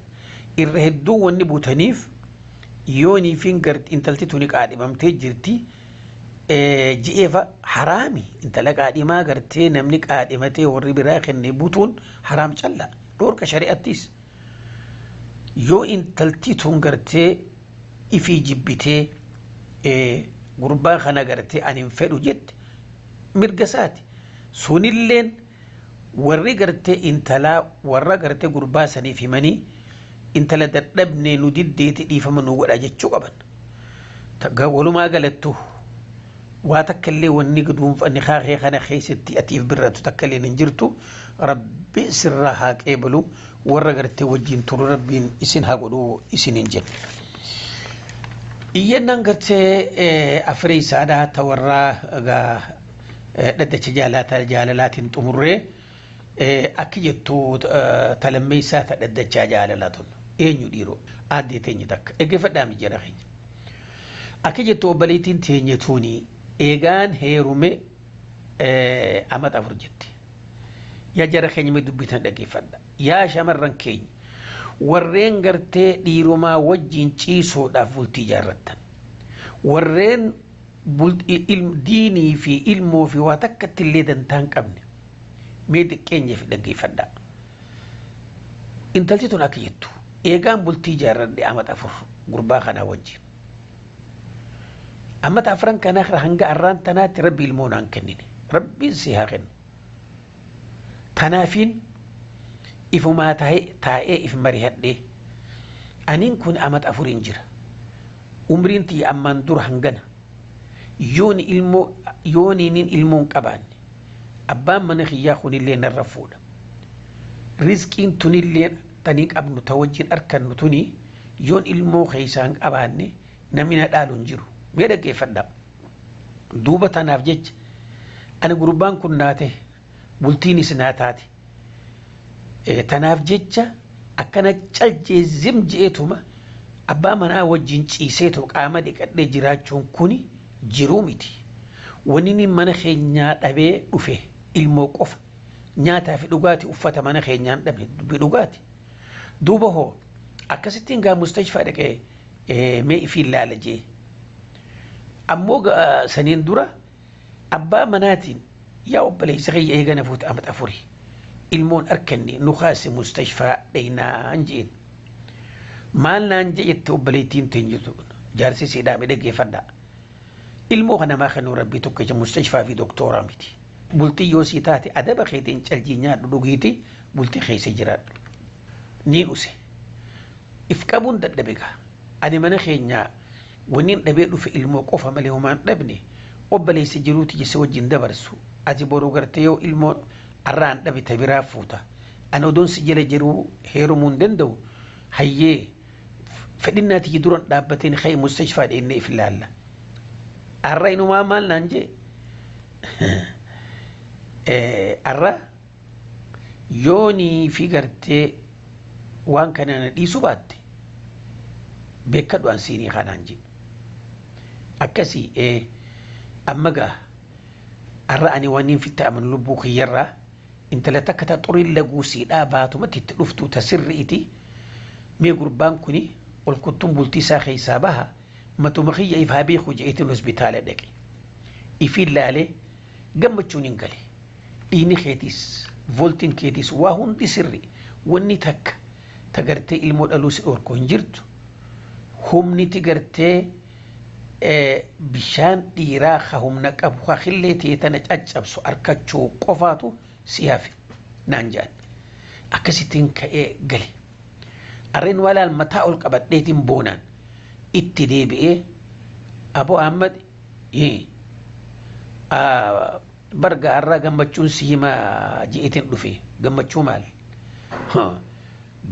Irra hedduu wanni butaniif yoonii fi intalti tuni qaadhimamtee jirti ji'eefa haraami intala qaadhimaa gartee namni qaadhimatee warri biraa kenne butuun haraam calla dhoorka shari'attis. Yoo intalti tun gartee ifii jibbitee gurbaa kana gartee ani hin fedhu jette mirga isaati. Sunilleen warri gartee intalaa warra gartee gurbaa saniif himanii intala dadhabnee nu diddeeti dhiifama nu godha jechuu qaban. Walumaa galattu waa takka illee wanni guduunfanni kaakee kana keessatti atiif birratu takka illee hin jirtu rabbi sirraa haa qeebalu warra gartee wajjin turu rabbiin isin haa godhu isin hin jennu. Iyyannaan gartee afirii isaadhaa ta warraa dhaddacha jaalalaatiin xumurree akki jettu talammeessaa ta dhaddachaa jaalalaa tun eenyu dhiiroo aaddee teenye takka dhaggeeffadhaa mijjara keenya. Akki jettu obboleettiin teenye tuuni eegaan heerume amata 4 jetti. Yaa jara keenya mee dubbitan dhaggeeffadha. Yaa shamarran keenya warreen gartee dhiirumaa wajjin ciisuudhaaf bultii ijaarrattan. Warreen diinii fi ilmoo fi waa takkatti illee dantaa hin qabne mee xiqqeenyeef dhaggeeffadha. Intalti tun akka jettu eegaan bultii ijaarradhe amata 4 gurbaa kanaa wajjin. Amata afran kanaa hanga arraan tanaatti rabbi ilmoo naan kennine. Rabbiin si haa kennu. Tanaafiin ifumaa taa'ee if marihadhee aniin kun amata 4 jira. Umriin tiyya ammaan dura hangana. Yooni ilmoo yooniinin ilmoo hin qabaanne abbaan mana kiyyaa kunillee narra fuudha. Rizqiin tunillee tanii qabnu ta wajjin arkannu tuni yoon ilmoo keessaa hin qabaanne namni na dhaalu hin jiru. Mee dhaggeeffadhaa. Duuba tanaaf jecha ani gurbaan kun naa ta'e bultiinis naa taate. Tanaaf jecha akkana caljee zim je'eetuma abbaa manaa wajjin ciiseetu qaama dhiqadhee jiraachuun kuni jiruu miti. Wanni inni mana keenyaa dhabee dhufe ilmoo qofa. Nyaataa fi dhugaatii uffata mana keenyaan dhabe dubbii dhugaati. Duuba hoo akkasittiin gaa mustashfaa dhaqee mee ifiin laala jee. Ammoo saniin dura abbaa manaatiin yaa obboleessa kiyya eegana fuute amata 4 ilmoon arkanne nu kaase mustashfaa dhaynaan jeen. Maal naan jette obboleettiin teenyitu jaarsi siidhaa dhaggeeffadhaa. Ilmoo kana maa kennuu rabbii tokkicha mustashfaa fi doktooraa miti. Bultii yoo sii taate adaba keetiin caljii nyaadhu dhugiiti bultii keessa jiraadhu. Niin use. If qabuun dadhabe gaa. Ani mana keenyaa wanni dhabee dhufe ilmoo qofa malee homaan dhabne obboleessa jiruuti jesse wajjin dabarsu. Ati boruu gartee yoo ilmoo arraan dhabe ta biraa fuuta. Ani odoon si jala jiruu heerumuu hin danda'u. Hayyee fedhinnaati duran dhaabbateen ka'e mustashfaa dheennee if ilaalla. Arra inumaa maal naan jee? Arra yoonii fi gartee waan kana na dhiisuu baatte beekadhu an siinii kanaan jee. Akkasii amma gaa arra ani waan hin fitta amanu lubbuu kiyyarraa intala takka ta xuriin laguu siidhaa baatumatti itti dhuftu ta sirri'iti mee gurbaan kuni ol kuttuun bultii isaa keessaa baha matuma kiyya if haa beeku je'eetiin hospitaala dhaqe. Ifiin laalee gammachuun hin gale. Dhiigni keetiis vooltiin keetiis waa hundi sirri wanni takka ta gartee ilmoo dhaluu si dhorku hin jirtu. Humniti gartee Bishaan dhiiraa ka humna qabu ka qillee ta'e tana caccabsu arkachuu qofaatu si hafe naan jedhan. Akkasittiin ka'ee gale. Arreen walaal mataa ol qabadheetiin boonaan itti deebi'ee, "Aboo Ahmad, barga har'a gammachuun si himaa ji'eetiin dhufe." "Gammachuu maal?"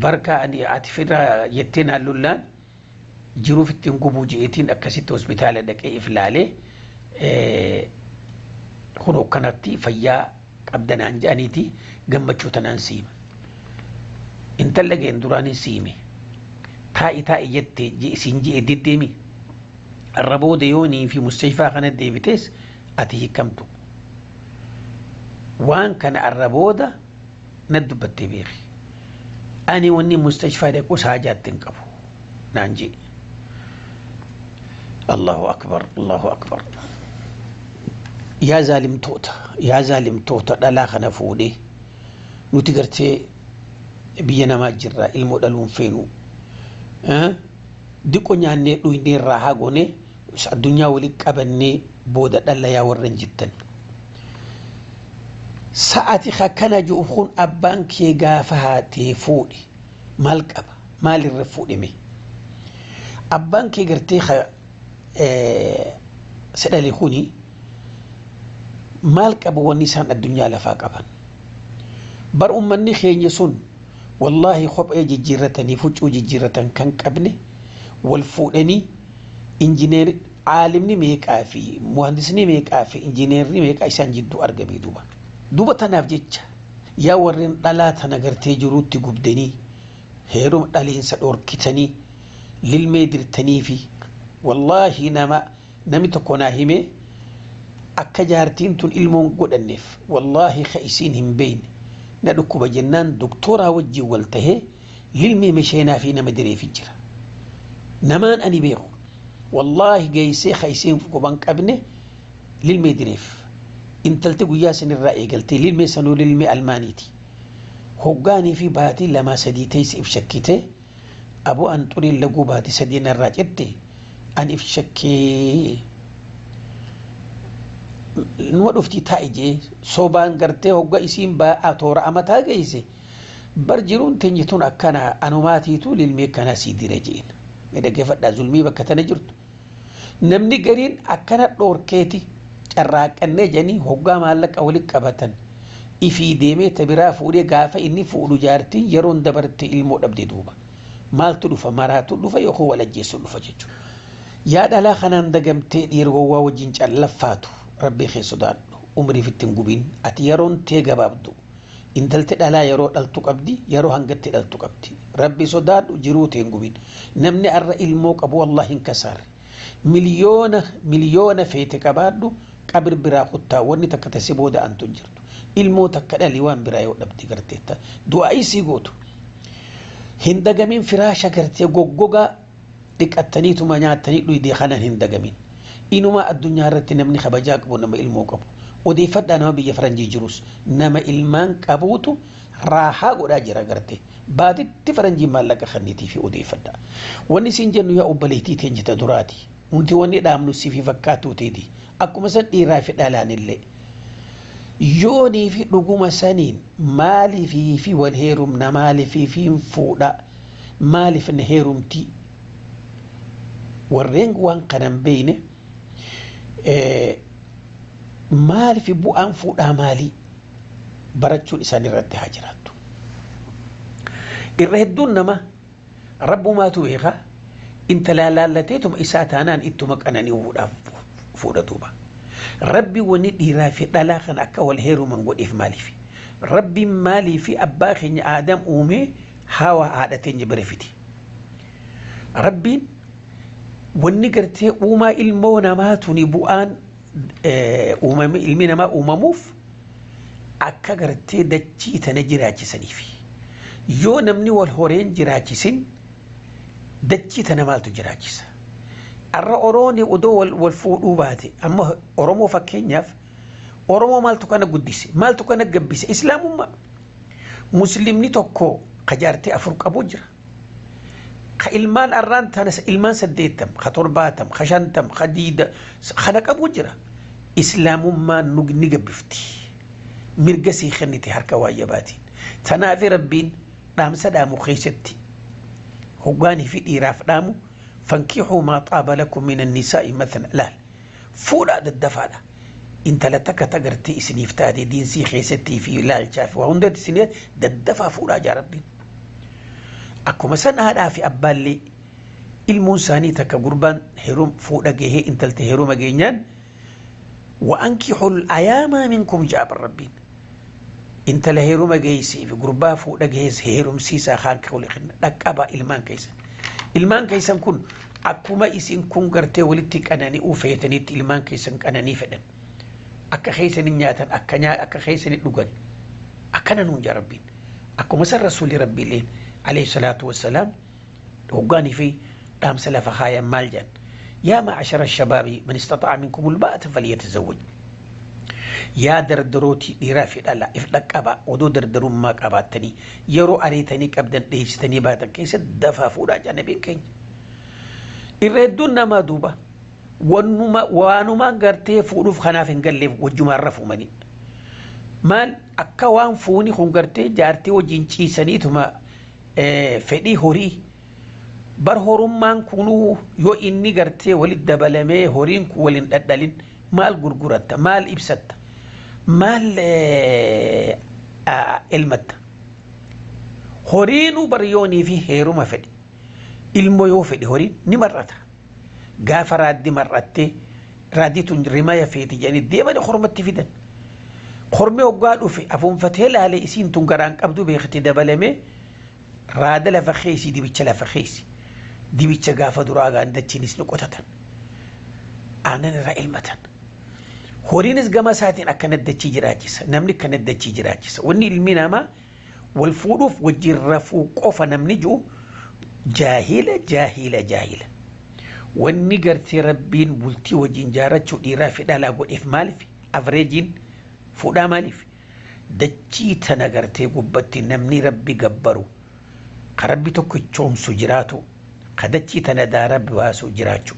"Barka ani ati fira jettee naan lollaan jiruuf ittiin gubuu ji'eetiin akkasitti hospitaala dhaqee if laalee, kun akkanatti fayyaa qabda naan jedhaniiti, gammachuu tanaan si hima. Intala ga'een duraanin si hime. Taa'i taa'i jette siin ji'e deddeemi. Arra booda yoonii fi mustashfaa kana deebitees ati hiikamtu. Waan kana arra booda na dubbattee beeki. Ani wanni mustashfaa dhaqus haajaatti hin qabu naan jee. Allahu akbar, Allahu akbar. Yaa zaalimtoota, yaa zaalimtoota, dhalaa kana fuudhee nuti gartee biyya namaa jirra, ilmoo dhaluun feenu. Diqo nyaannee dhuynee irraa haa goonee addunyaa walitti qabannee booda dhalla yaa warran jettan. Sa'ati akkana jiru kun abbaan kee gaafa haatee fuudhe maal qaba? Maalirra fuudhime? Abbaan kee gartee si dhale kuni maal qaba, wanni isaan addunyaa lafaa qaban? Bar ummanni keenya sun wallaahi kophee jijjiirratanii huccuu jijjiirratan kan qabne wal fuudhanii, injineer caalimni meeqaa fi muhandisni meeqaa fi injineerri meeqaa isaan jidduu argame duuba. Duuba tanaaf jecha, yaa warreen dhalaa tana gartee jiruutti gubdanii, heeruma dhaliinsa dhorkitanii, lilmee dirtanii fi wallaahi nama namni tokko naa himee, akka jaartiin tun ilmoon godhanneef wallaahi ka isiin hin beeyne na dhukkuba jennaan doktooraa wajjin wal tahee lilmee misheenaa fi nama direefi jira. Namaan ani beeku wallaahi geessee ka isiin quban qabne lilmee direef. Intalti guyyaa sanirraa eegaltee lilmee sanuu lilmee almaaniiti. Hoggaanii fi baatii 2 3 teessi if shakkitee, "Aboo, an xuriin laguu baatii 3 narraa cette, an if shakkee." Numa dhuftii taa'i jee sobaan gartee hogga isiin ba'aa toora amataa geesse, "Bar jiruun teenye tun akkana, anumaatiitu lilmee akkanaa sii dire" jeen. Dhaggeeffadhaa zulmii bakka tana jirtu. Namni gariin akkana dhoorkeeti carraaqqannee jedhanii hoggaa maallaqa walitti qabatan ifii deemee ta biraa fuudhee, gaafa inni fuudhu jaartiin yeroon dabarte ilmoo dhabde duuba. Maaltu dhufa? Maraatu dhufa yookaan walajjeessu dhufa jechuudha. Yaa dhalaa kanaan dagamtee dhiira gowwaa wajjin callaffaatu, rabbii kee sodaadhu, umriif ittiin gubin, ati yeroon tee gabaabdu. Intalti dhalaa yeroo dhaltu qabdi, yeroo hangatti dhaltu qabdi. Rabbi sodaadhu, jiruu tee hin gubin. Namni arra ilmoo qabu wallahi hin kasaarre. Miliyoona miliyoona feete qabaadhu, qabir biraa kuttaa, wanni takka tasi booda antu hin jirtu. Ilmoo takka dhali, waan biraa yoo dhabde garteetta du'aa isii gootu. Hin dagamin firaasha gartee goggogaa dhiqattaniituma nyaatanii dhuydee kanan hin dagamin. Inuma addunyaa irratti namni kabajaa qabu nama ilmoo qabu. Odeeffadhaa, nama biyya faranjii jirus nama ilmaan qabuutu raahaa godhaa jira gartee. Baatitti faranjiin maallaqa kanniitii fi odeeffadhaa. Wanni isin jennu, yaa obboleettii teenya duraati. Nuti wanni dhaamnu sifi fakkaatu teeti. Akkuma san dhiiraa fi dhalaan illee. Yoonii fi dhuguma saniin maaliifii fi wal heerumna, maaliifii fi hin fuudha, maaliif na heerumti, warreen waan kanan beeyne, maaliif bu'aan fuudhaa maalii barachuun isaan irratti haa jiraattu. Irra hedduun nama rabbumaatu beeka, intala laallateetuma isaa taanaan ittuma qanani'uudhaaf fuudha duuba. Rabbi wanni dhiiraa fi dhalaa kan akka wal heeruman godheef maaliif? Rabbi maaliif abbaa keenya Aadam uumee Hawa haadha teenya bira fide? Rabbiin wanni gartee uumaa ilmoo namaa tuni bu'aan uumame ilmi namaa uumamuuf akka gartee dachii tana jiraachisaniif. Yoo namni wal horeen jiraachisin, dachii tana maaltu jiraachisa? Arra Oromoon odoo wal fuudhuu baate, amma Oromoo fakkeenyaaf, Oromoo maaltu kana guddise? Maaltu kana gabbise? Islaamummaa. Muslimni tokko kajaartee afur qabu jira. Ka ilmaan arraan tana ilmaan 80, ka 70, ka 50, ka 20 kana qabu jira. Islaamummaan nu ni gabbifti. Mirga sii kennite harka waayyabaatiin. Tanaaf Rabbiin dhaamsa dhaamu keessatti hoggaanii fi dhiiraaf dhaamu, fankixuu maa xaaba lakum min annisaa'i mathna, laal, fuudhaa daddafaadha. Intala takka tagartee isiniif taate, diinsii keessattii fi ilaalchaa fi waa hundatti isinii daddafaa fuudhaa jaa Rabbiin. Akkuma san haadhaa fi abbaallee ilmoon isaanii takka gurbaan heerum fuudha gahee intalti heeruma geenyaan, wa'ankixul ayaamaa minkum jaa Rabbiin. Intala heeruma geessee fi gurbaa fuudha geesse heerumsiisaa kaan ka'ule dhaqqabaa ilmaan keessan. Ilmaan keessan kun akkuma isin kun gartee walitti qanani'uu feetanitti ilmaan keessan qananii fedhan. Akka keessanii nyaatan, akka keessanii dhugan, akkana nuun jaa Rabbiin. Akkuma san Rasuulli Rabbiilleen alayhi salaatu wassalaam hoggaanii fi dhaamsa lafa kaayan maal jedhan? Yaa ma'ashara shabaabi, man istataa'a minkum ulbaa'ata falyatazawwaj. Yaa dardarootii dhiiraa fi dhalaa, if dhaqqabaa, odoo dardarummaa qabaattanii yeroo ariitanii qabdan dheessitanii baatan keessa dafaa fuudhaa jaa nabiin keenya. Irra hedduun namaa duuba wannuma waanumaan gartee fuudhuuf kanaaf hin galleef wajjumaan rafuumanii. Maal akka waan fuuni kun gartee jaartii wajjin ciisaniituma fedhii horii bar horummaan kunuu yoo inni gartee walitti dabalamee horiin kun waliin dhadhalin, maal gurguratta, maal ibsatta, maal elmatta? Horiinuu bar yoonii fi heeruma fedhe, ilmoo yoo fedhe, horiin ni mar'ata. Gaafa raaddi mar'attee raaddii tun rimaya feeti jedhanii deemanii hormatti fidan. Hormi hoggaa dhufe afuunfatee laalee isiin tun garaan qabdu beekti, dabalamee raada lafa keessa, dibicha lafa keessa, dibicha gaafa duraa gaandachiinis ni qotatan, aannan irraa elmatan. Horiinis gama isaatiin akkana dachii jiraachisa, namni akkana dachii jiraachisa. Wanni ilmi namaa wal fuudhuuf wajjin rafuu qofa namni jiru jaahila, jaahila, jaahila. Wanni gartee Rabbiin bultii wajjin jaarachuu dhiiraa fi dhalaa godheef maaliif? Avreejiin fuudhaa maaliif? Dachii tana gartee gubbatti namni Rabbi gabbaru, ka Rabbi tokkichoomsu jiraatu, ka dachii tana daa Rabbi baasu jiraachuu.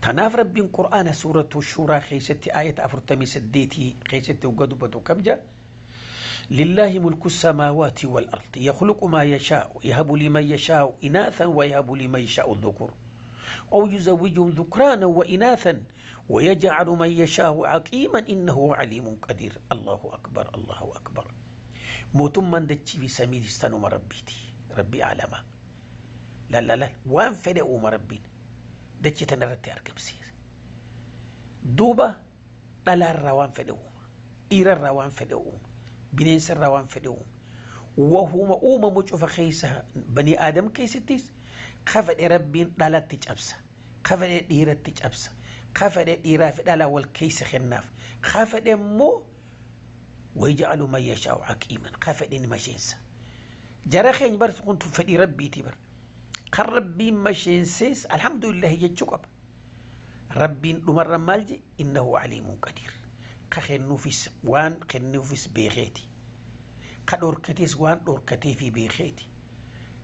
Tanaaf Rabbiin Qur'aana suuratu Shuuraa keessatti aayata 48 keessatti hogga dubbatu kam jaa? لله ملك السماوات والأرض يخلق ما يشاء يهب لمن يشاء إناثا ويهب لمن يشاء الذكور أو يزوجهم ذكرانا وإناثا ويجعل من يشاء عقيما إنه عليم قدير. الله أكبر، الله أكبر. Mootummaan dachii fi samiitis tanuma Rabbiiti. Rabbi aalama. La la la, waan fedhe uuma Rabbiin dachii tana irratti argamsiisa. Duuba dhalaarraa waan fedhe uuma. Dhiirarraa waan fedhe uuma. Bineensarraa waan fedhe uuma. Wahuma uumamu cufa keessa banii aadam keessattis ka fedhe Rabbiin dhalatti cabsa. Ka fedhe dhiiratti cabsa. Ka fedhe dhiiraa fi dhalaa wal keessa kennaaf. Ka fedhe immoo ويجعل من يشاء عقيما, ka fedhe ni masheensa. Jara keenya bar kun fedhii Rabbiiti bar. Kan Rabbiin masheensees alhamdulillahi jechuu qaba. Rabbiin dhumarra maal je? إنه عليم قدير. Ka kennuufis waan kennuufis beekeeti. Ka dhorkatees waan dhorkatee fi beekeeti.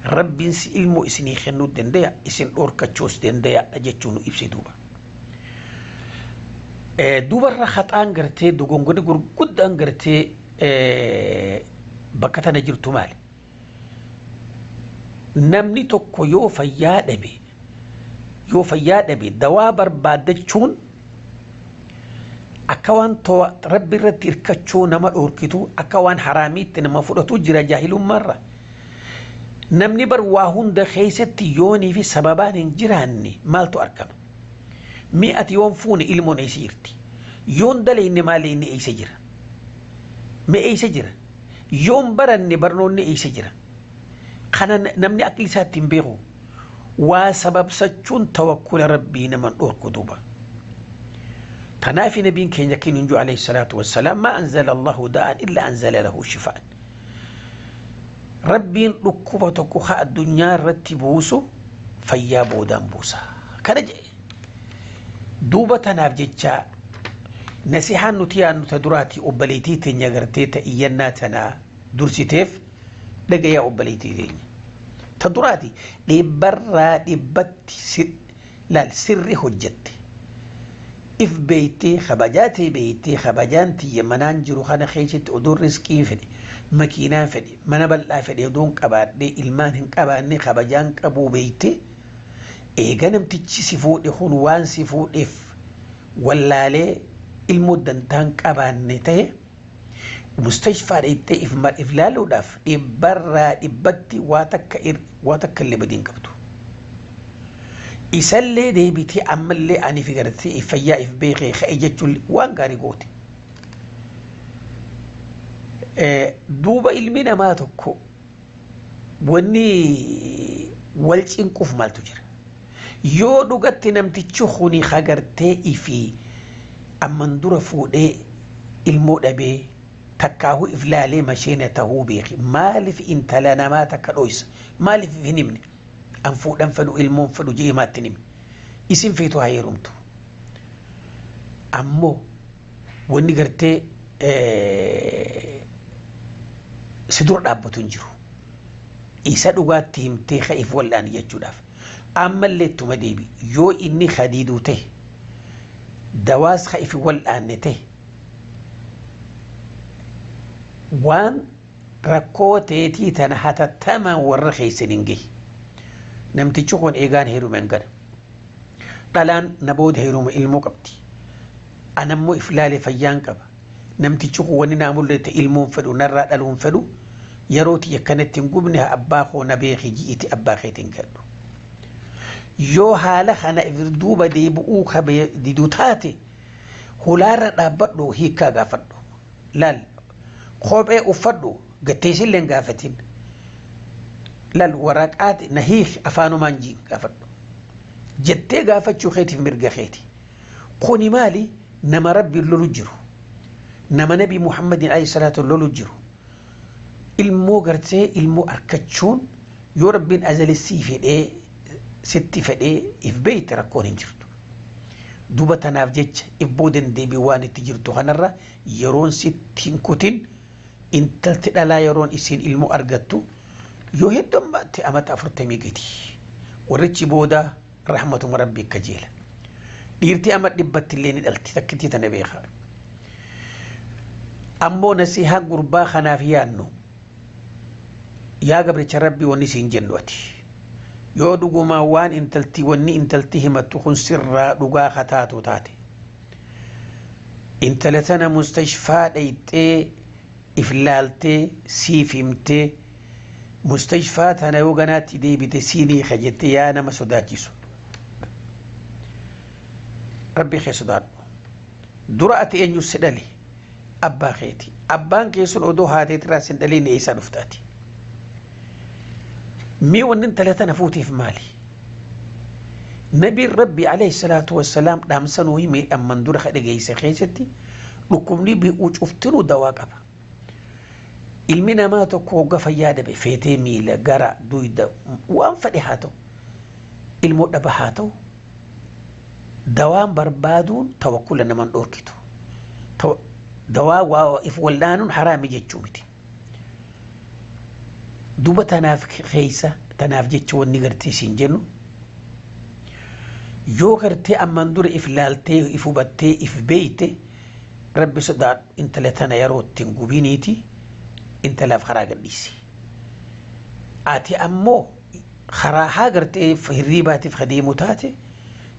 Rabbiin si ilmoo isinii kennuu danda'a, isin dhorkachuus danda'a jechuu nu ibse duuba. Dubarra haxaan gartee dogongonni gurguddaan gartee bakka tana jirtu maali? Namni tokko yoo fayyaa dhabe dawaa barbaaddachuun akka waan Rabbi irratti hirkachuu nama dhorkitu, akka waan haraamiitti nama fudhatu jira jaahilummaarra. Namni bar waa hunda keessatti yoonii fi sababaan hin jiraanne maaltu argama? Mi'ati yoon fuune ilmoon eessa jirti? Yoon dalayne maali inni eessa jira? Mi eessa jira? Yoon baranne barnoonni eessa jira? Kana namni akka isaatti hin beeku. Waa sababsachuun tawakkula Rabbii naman dhorku duuba. Kanaaf nabiin keenya kennu عليه الصلاة والسلام ما أنزل الله داء إلا أنزل له شفاء. Rabbiin dhukkuba tokko haa addunyaa irratti buusu fayyaa boodaan buusa. Kana jedhe. Duuba tanaaf jecha nasihaan nuti yaadnu ta duraati obboleettii teenya gartee ta iyyannaa tanaa dursiteef, dhagayaa obboleettii teenya. Ta duraati dhibbarraa dhibbatti laal sirri hojjette. If beeytee kabajaatee beeytee kabajaan tiyya manaan jiru kana keessatti oduun riskii fedhe makiinaa fedhe mana bal'aa fedhe oduun qabaadhee ilmaan hin qabaanne kabajaan qabuu beeytee eega namtichi si fuudhe kun waan si fuudheef wallaalee ilmoo dantaan qabaanne ta'e mustashfaa dheettee if laaluudhaaf dhibbarraa dhibbatti waa takka illee badiin qabdu. Isallee deebitee ammallee ani fi gartee if fayyaa if beekee ka'e jechuun waan gaarii goote. Duuba ilmi namaa tokko wanni wal cinquuf maaltu jira? Yoo dhugatti namtichi kuni hagartee ifi amman dura fuudhee ilmoo dhabee takkaahu if laalee masheena tahuu beeki maaliif intala namaa takka dhoysa maaliif hin himne an fuudhan fedhu ilmoon fedhu jee himaatti himne isin feetu haa heerumtu ammoo wanni gartee si dura dhaabbatu hin jiru isa dhugaatti himtee ka'eef wal'aan jechuudhaaf ammallee ittuma deebi yoo inni hadiiduu ta'e dawaas ka'eef wal'aanne ta'e waan rakkoo teetii tana hatattamaan warra keessan hin gahi. Namtichi kun eegaan heerume hin gana. Dhalaan na booda heerume ilmoo qabdi. Anammoo if laale fayyaan qaba. Namtichi kun wanni naa mul'ate ilmoon fedhu narraa dhaluun fedhu yeroo tiyya kanatti hin gubne abbaa koo na beeki ji'iti abbaa keetiin gadhu. Yoo haala kana duuba deebi'uu diduu taate hulaarra dhaabbadhu hiikkaa gaafadhu. Laal kophee uffadhu gatteessillee hin gaafatin. Laal waraqaati na hiik afaanumaan jiin gaafadhu. Jettee gaafachuu keetiif mirga keeti. Kuni maali nama rabbiin lolu jiru. Nama nabi Muhammadin alayhi salaatu lolu jiru. Ilmoo gartee ilmoo argachuun yoo rabbiin azalissii fedhee sitti fedhee if beeyte rakkoon hin jirtu. Duba tanaaf jecha if boodan deebii waan itti jirtu kanarra yeroon sitti hin kutin intalti dhalaa yeroon isiin ilmoo argattu yoo heddummaatti amata 40 gadi. Warrichi booda rahmatuma rabbii kajeela. Dhiirtii amma 100tti illee ni dhalti takkittii tana beekaa. Ammoo nasihaa gurbaa kanaaf yaannu yaa gabricha rabbii wanni siin jennu ati. Yoo dhugumaa waan intalti wanni intalti himattu kun sirraa dhugaa kataatu taate. Intala tana mustashfaa dhayxee if laaltee siif himtee mustashfaa tana yoo ganaatti deebite siinii kajettee yaa nama sodaachisu. Rabbi kee sodaadhu. Dura ati eenyu si dhale abbaa keeti. Abbaan kee sun odoo haateetirraa sin dhaliin eessaa dhuftaati. Mii wanni intala tana fuuteef maali? Nabiin Rabbi alayhi salaatu wassalaam dhaamsanuu himee amman dura ka dhageesse keessatti dhukkubni bi'uu cuftinuu dawaa qaba. Ilmi namaa tokko hogga fayyaa dhabe feetee miila gara duyda waan fedhe haa ta'u ilmoo dhaba haa ta'u dawaan barbaaduun tawakkula naman dhorkitu. Dawaa waa if wallaanuun haraami jechuu miti. Duba tanaaf keessa tanaaf jecha wanni gartee siin jennu yoo gartee ammaan dura if laaltee if hubattee if beeyte rabbi sodaadhu intala tana yeroo ittiin gubiniiti intalaaf karaa gadhiisi. Ati ammoo karaa haa gartee hirriibaatiif adeemu taate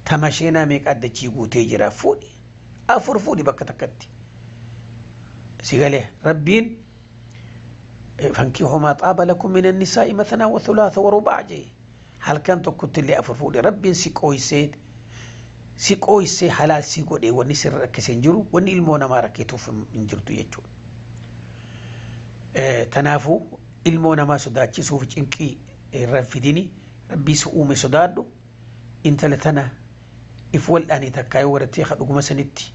tamasheenaa meeqa addachii guutee jira fuudhi 4 fuudhi bakka takkatti. Si galee rabbiin فانكحوا ما طاب لكم من النساء مثنى وثلاث ورباع جي هل كان تكنت اللي أفرفودي ربي سيقويسي سيقويسي حلال سيقودي وني سر ركسين جرو وني المونا ما ركيتو من جرتو يجو تنافو المونا ما سداتشي سوف جنكي رفديني ربي سؤومي سدادو انت لتنا إفول أني تكاي ورتي خدوك مسنتي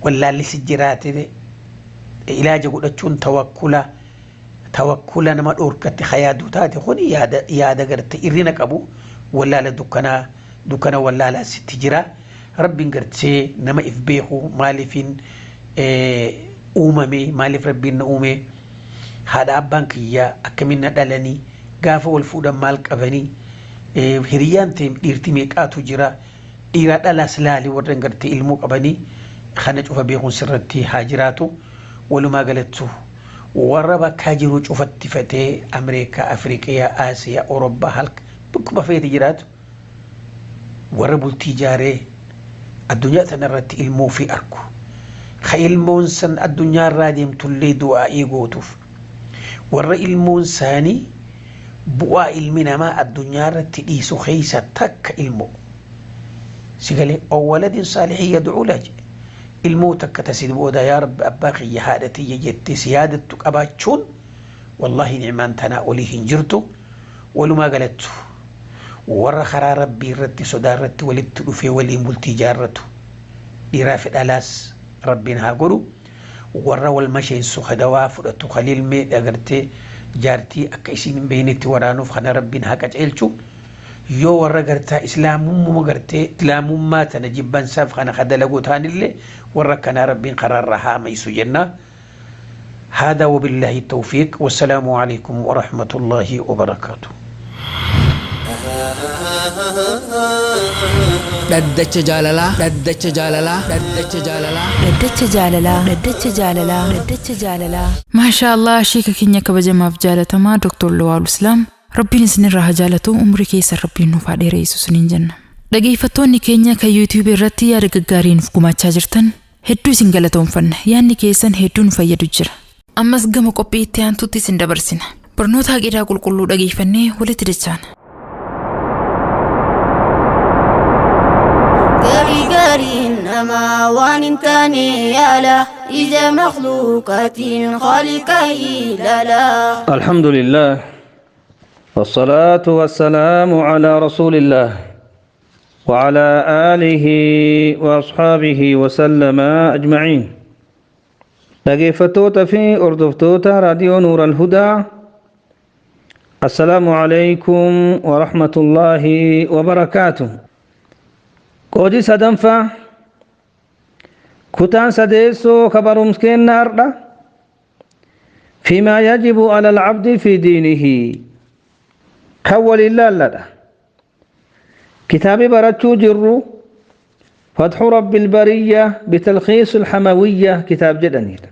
ولا اللي سجراتي علاج قدتشون توكلا tawakkula nama dhorkatte hayaaduu taate kun yaada garte irrina qabu wallaala dukkana wallaalaa sitti jira rabbiin gartee nama if beeku maaliifin uumame maaliif rabbiin na uume haadha abbaan kiyyaa akkamiin na dhalanii Gaafa wal fuudhan maal qabanii, hiriyyaan ta'e dhiirti meeqaatu jira, dhiiraa dhalaas laali warra gartee ilmoo qabanii kana cufa beekuun sirratti haa jiraatu. Walumaa galattu warra bakkaa jiru cufatti fatee Ameerikaa, Afriiqiyaa, Aasiyaa, Awurooppaa halka bakkuma feete jiraatu warra bultii ijaaree addunyaa tanarratti ilmoo fi arku. Ka ilmoon san addunyaa irraa deemtullee du'aa'ii gootuuf warra ilmoon isaanii bu'aa ilmi namaa addunyaa irratti dhiisu keessa takka ilmoo. Sigalee awwaladin saalihii yad'uu laa jedhe. Ilmoo takka tasid booda yaa rabbi abbaa kiyya haadha tiyya jettee si yaadattu qabaachuun wallaahi ni'maan tanaa olii hin jirtu. Walumaa galattu warra karaa rabbii irratti sodaa irratti walitti dhufee waliin bultii ijaarratu dhiiraa fi dhalaas rabbiin haa godhu. Warra wal masheensu kadawaa fudhatu kaliilmee agartee jaartii akka isiin hin beeknetti waraanuuf kana rabbiin haa qaceelchu. Yoo warra gartaa islaamummaa gartee islaamummaa tana jibbansaaf kana kadalaguu taanillee warra kanaa rabbiin karaarra haa maysu jenna. هذا وبالله التوفيق والسلام عليكم ورحمة الله وبركاته. Dhaddacha jaalalaa, dhaddacha jaalalaa, dhaddacha jaalalaa. Dhaddacha jaalalaa, dhaddacha jaalalaa, dhaddacha jaalalaa. Maashaa Allah, sheeka keenya kabajamaaf jaalatamaa Dr. Lawaalu Islaam, Rabbiin isinirraa haa jaalatu, umrii keessan Rabbiin nuuf haa dheeressu isiniin jenna. Dhageeffattoonni keenya kan YouTube irratti yaada gaggaarii nuuf gumaachaa jirtan hedduu isin galatoomfanna. Yaadni keessan hedduu nu fayyadu jira. Ammas gama qophii itti aantutti isin dabarsina. Barnoota aqidaa qulqulluu dhageeffannee walitti dachaana. Gaarii gaariin namaa waan hin taane yaala ija makhluuqaatiin khaliqa ilaala. الحمد لله والصلاة والسلام على رسول الله وعلى آله وأصحابه وسلم أجمعين. dhaggeeffattoota fi hordoftoota raadiyoo Nuur al-Hudaa, السلام عليكم ورحمة الله وبركاته. Qoodii sadanfaa, kutaan sadeessoo kabarumsa kenna har'a فيما يجب على العبد في دينه kan waliin laalladha. Kitaabi barachuu jirru فتح رب البرية بتلخيص الحموية kitaab jedhanidha.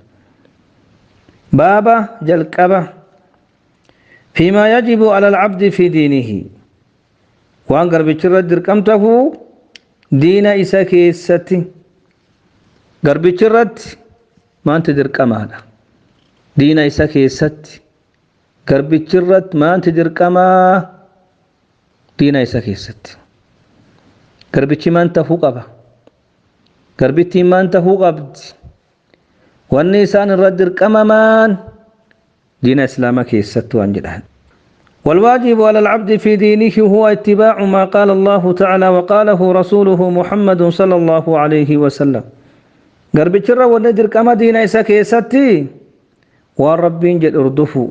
Baaba jalqaba فيما يجب على العبد في دينه waan garbichi irra dirqamtafu diina isa keessatti garbichi irratti maanti dirqamaadha? Diina isa keessatti garbichi irratti maanti dirqamaa? Diina isa keessatti garbichi maan tahuu qaba? Garbittiin maan tahuu qabdi? Wanni isaan irra dirqamamaan diina islaamaa keessatti waan jedhan. والواجب على العبد في دينه هو اتباع ما قال الله تعالى وقاله رسوله محمد صلى الله عليه وسلم. Garbichi irra wanni dirqama diina isa keessatti waan Rabbiin jedhu hordofuu,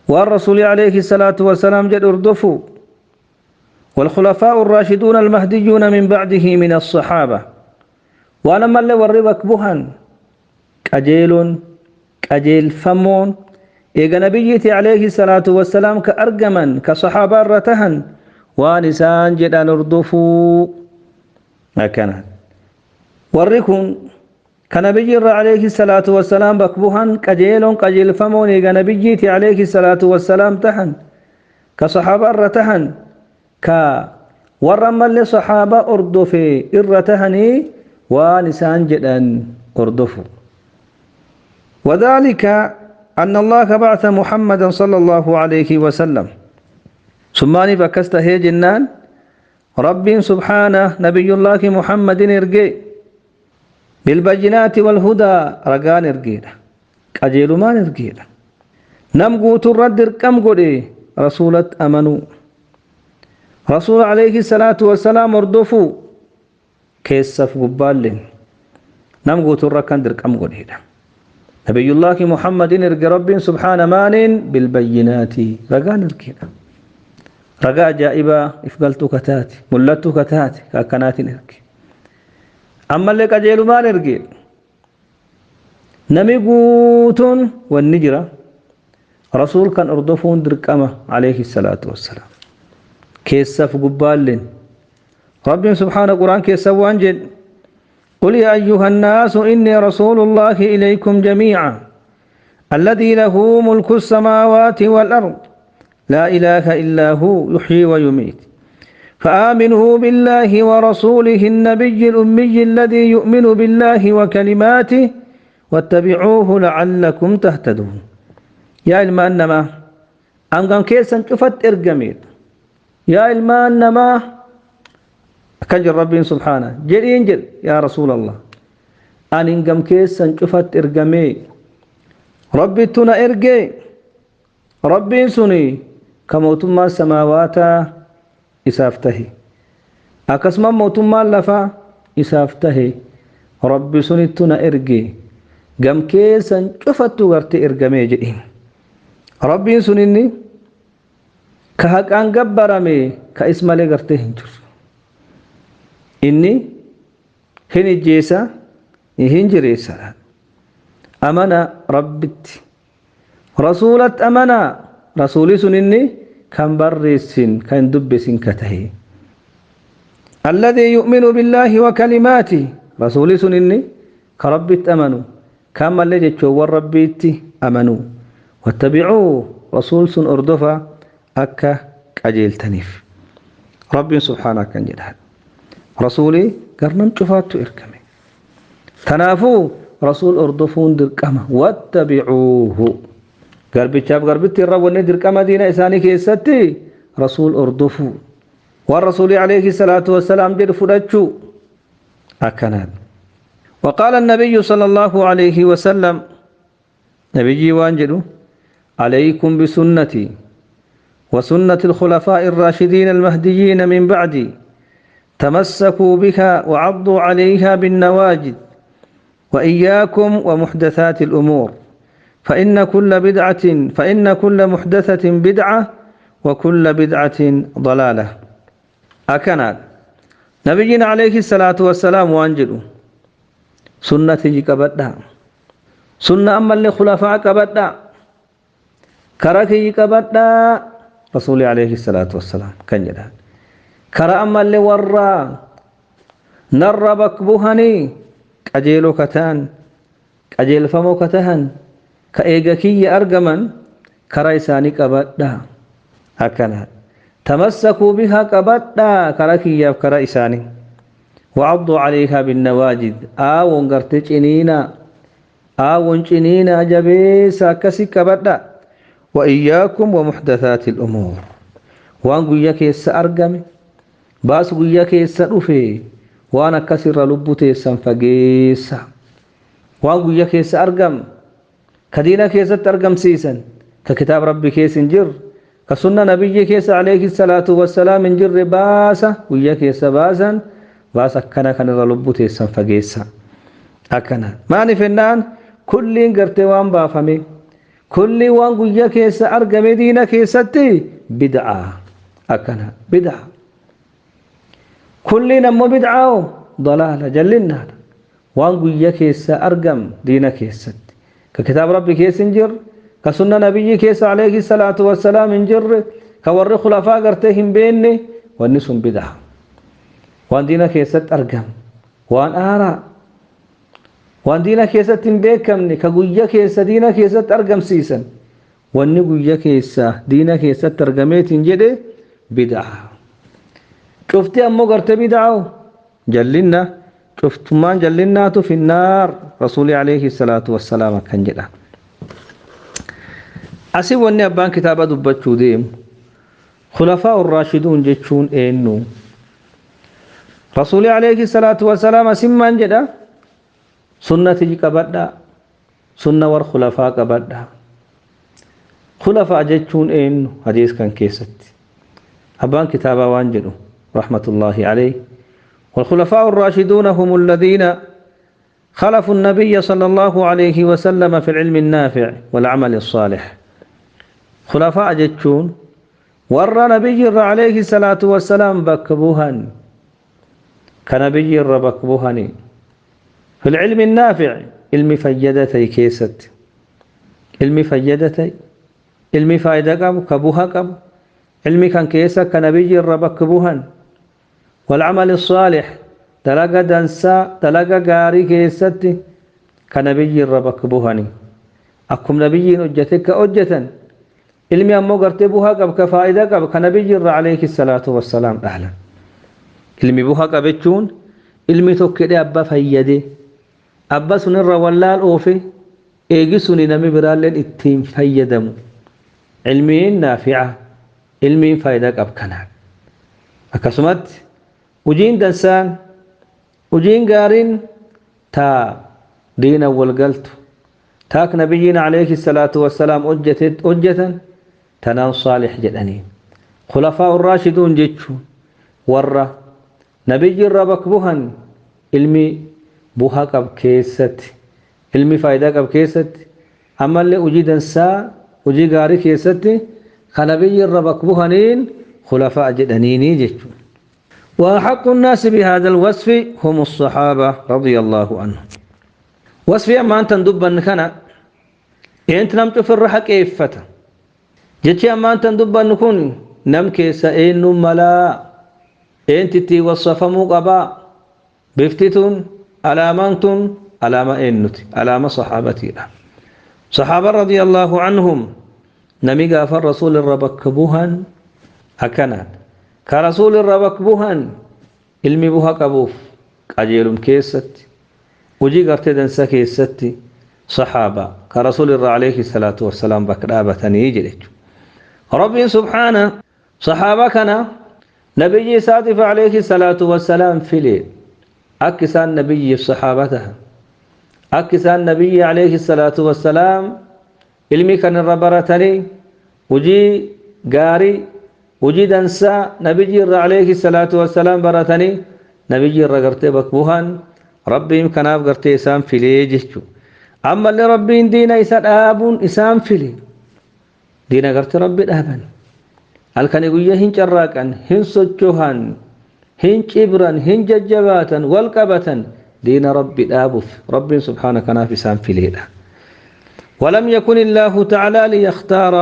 waan Rasuulii عليه الصلاة والسلام jedhu hordofuu, والخلفاء الراشدون المهديون من بعده من الصحابة وأنا اللي وربك بهن قجيل قجيل فمون إيغا نبيتي عليه الصلاة والسلام كأرجمن كصحابة رتهن ونسان جدان اردفوا هكذا وركن كنبي عليه الصلاة والسلام بكبهن قجيل قجيل فمون إيغا نبيتي عليه الصلاة والسلام تهن كصحابة رتهن ك ورمى صحابة أردفي إرتهني ونسان جدان أردفوا. وذلك أن الله بعث محمدا صلى الله عليه وسلم ثم فكست هي جنان رب سبحانه نبي الله محمد ارجي بالبينات والهدى رقان ارجينا قجيل ما ارجينا نم قوت الرد كم قولي رسولة أمنوا رسول عليه الصلاة والسلام اردفوا كيسف قبال نم قوت الركن دركم قولي نبي الله محمد ارجى رب سبحانه مان بالبينات رقان ارجينا رقا جائبة افقلت كتاتي ملت كتاتي كأكنات ارجي أما اللي قجيل ما ارجي نمي قوتون والنجرة Rasuul kan hordofuun dirqama alayhi salaatu wassalaam. Keessaaf gubbaalleen Rabbiin subhaana Quraan keessa waan jedhe: قل يا أيها الناس إني رسول الله إليكم جميعا الذي له ملك السماوات والأرض لا إله إلا هو يحيي ويميت فآمنوا بالله ورسوله النبي الأمي الذي يؤمن بالله وكلماته واتبعوه لعلكم تهتدون. يا إلما أنما أنقم كيسا شفت إرقميت يا إلما أنما كجر ربي سبحانه جل ينجل يا رسول الله أن إنقم كيسا شفت إرقمي ربي تنا إرقي ربي سني كموتما السماوات إسافته أكسما موتما لفا إسافته ربي سني تنا إرقي قم كيسا شفت غرتي إرقمي جئين ربي سنني كهك أن قبرمي كاسم لي غرتي هنجر إني هني جيسا هنجريسا أمنا ربت رسولت أمنا رسولي سنني كان بريسين كان دبسين كتهي الذي يؤمن بالله وكلماته رسولي سنني كربت أمنوا كما اللي جتشور ربيت أمنوا واتبعوه رسول سن أردفا أكا كأجيل تنيف ربي سبحانه كان جدها رسولي قرنم شفاتو إركمي تنافو رسول أردفون دركما واتبعوه قربي شاب قربتي الرب ندر كما دينا إساني كيستي رسول أردفو والرسول عليه الصلاة والسلام جد فرجو أكناد. وقال النبي صلى الله عليه وسلم نبي وانجلو عليكم بسنتي وسنة الخلفاء الراشدين المهديين من بعدي تمسكوا بها وعضوا عليها بالنواجذ وإياكم ومحدثات الأمور فإن كل بدعة فإن كل محدثة بدعة وكل بدعة ضلالة. أكناد نبينا عليه الصلاة والسلام وانجلو سنة كبدا سنة أما اللي خلفاء كبدا كركي كبدا رسول عليه الصلاة والسلام كان جدا كرا أما اللي ورا نربك بهني كجيلو كتان كجيل فمو كتهن كإيجاكي أرجمن كرايساني كبدا هكذا تمسكوا بها كبدا كركي كرايساني وعضوا عليها بالنواجذ آون قرتجنينا آون جنينا جبيسا كسي كبدا وإياكم ومحدثات الأمور وان قياك يسأرقمي باس قياك يسأرفي وانا كسر لبتي سنفقيسا وان قياك يسأرقم كدينا كيسا ترقم سيسا ككتاب ربي كيس جر كسنة نبي كيس عليه الصلاة والسلام جر باسا قياك يسباسا باسا كنا كان لبتي سنفقيسا أكنا ما نفنان كل قرتي وان بافمي كل وان قيا كيس أرقم دينا كيستي بدعة أكنا بدعة كل نمو بدعة ضلالة جلنا وان قيا كيس أرقم دينا كيست ككتاب ربي كيس انجر كسنة نبي كيس عليه الصلاة والسلام انجر كور خلفاء قرتهم بيني والنسهم بدعة وان دينا كيست أرقم وان آراء وان دينا كيست بيكمني كقويا كيس دينا كيست أرقم سيسا وان قويا كيس دينا كيست ترقميت جدي بدعة شفتي أمو قرت بدعة جلنا شفت ما جلنا في النار رسول عليه الصلاة والسلام كان جدا أسي واني أبان كتابة دبتشو ديم خلفاء الراشدون جتشون إنو رسول عليه الصلاة والسلام سمان جدا سنة كبدا سنة والخلفاء كبدا خلفاء جتشون إنو حديث كان كيست أبان كتابة وانجلو رحمة الله عليه. والخلفاء الراشدون هم الذين خلفوا النبي صلى الله عليه وسلم في العلم النافع والعمل الصالح. خلفاء جتشون ور نبي عليه الصلاة والسلام بكبوهن كنبي بكبوهن في العلم النافع علم فيدتي كيست علم فيدتي Ilmi faayidaa qabu ka buha qabu ilmi kan keessa ka nabiyyi irra bakka buhan. Walcamali saalix dalaga dansaa dalaga gaarii keessatti ka nabiyyi irra bakka buhani akkum nabiyyiin hojjate ka hojjetan. Ilmi ammoo gartee buhaa qab ka faayidaa qab ka nabiyyi irra alayhi salaatu wassalaam dhahlan. Ilmi buhaa qab jechuun ilmi tokkedhe abba fayyade abba sunirra wallaal oofe eegi suni nami biraalleen ittiin fayyadamu. Ilmiin naafi'a, ilmiin faayidaa qab kanaan. Akkasumatti hojiin dansaan hojiin gaariin taa diina wal galtu taak nabiyyiin alayhi salaatu wassalaam hojjetan tanaan saalix jedhaniin. Khulafaa urraashiduun jechuun warra nabiyyi irra bakka buhan ilmi buhaa qab keessatti, ilmi faayidaa qab keessatti, ammallee hojii dansaa hojii gaarii keessatti kan nabiyyi irra bakka buhaniin khulafaa jedhaniini jechuudha. وأحق الناس بهذا الوصف هم الصحابة رضي الله عنهم. وصف أما أنت ندبا كان أنت نمت في الرحى كيفة جتي أما أنت ندبا نكون نم كيس إن ملا أنت تي وصف مقبا بفتتون علامة علامة إنتي علامة صحابتي صحابة رضي الله عنهم نمي غافر رسول الربك بوهن أكنان كرسول الربك بوهن ilmi buha qabuuf qajeelum keessatti hojii gartee dansa keessatti saxaaba ka rasuul irra alayhi salaatu wassalaam bakka dhaabatanii jedhe jechuudha. Rabbiin subhaana saxaaba kana nabiyyi isaatiif alayhi salaatu wassalaam file akka isaan nabiyyiif saxaaba tahan akka isaan nabiyyi alayhi salaatu wassalaam ilmi kan irra baratanii hojii gaarii hojii dansaa nabiyyi irra alayhi salaatu wassalaam baratanii nabiyyi irra gartee bakka buhan rabbiin kanaaf gartee isaan filee jechuudha. Ammallee rabbiin diina isa dhaabuun isaan file. Diina gartee rabbi dhaaban. Halkanii guyyaa hin carraaqan, hin sochohan, hin cibran, hin jajjabaatan, wal qabatan diina rabbi dhaabuuf rabbiin subhaana kanaaf isaan fileedha. ولم يكن الله تعالى ليختار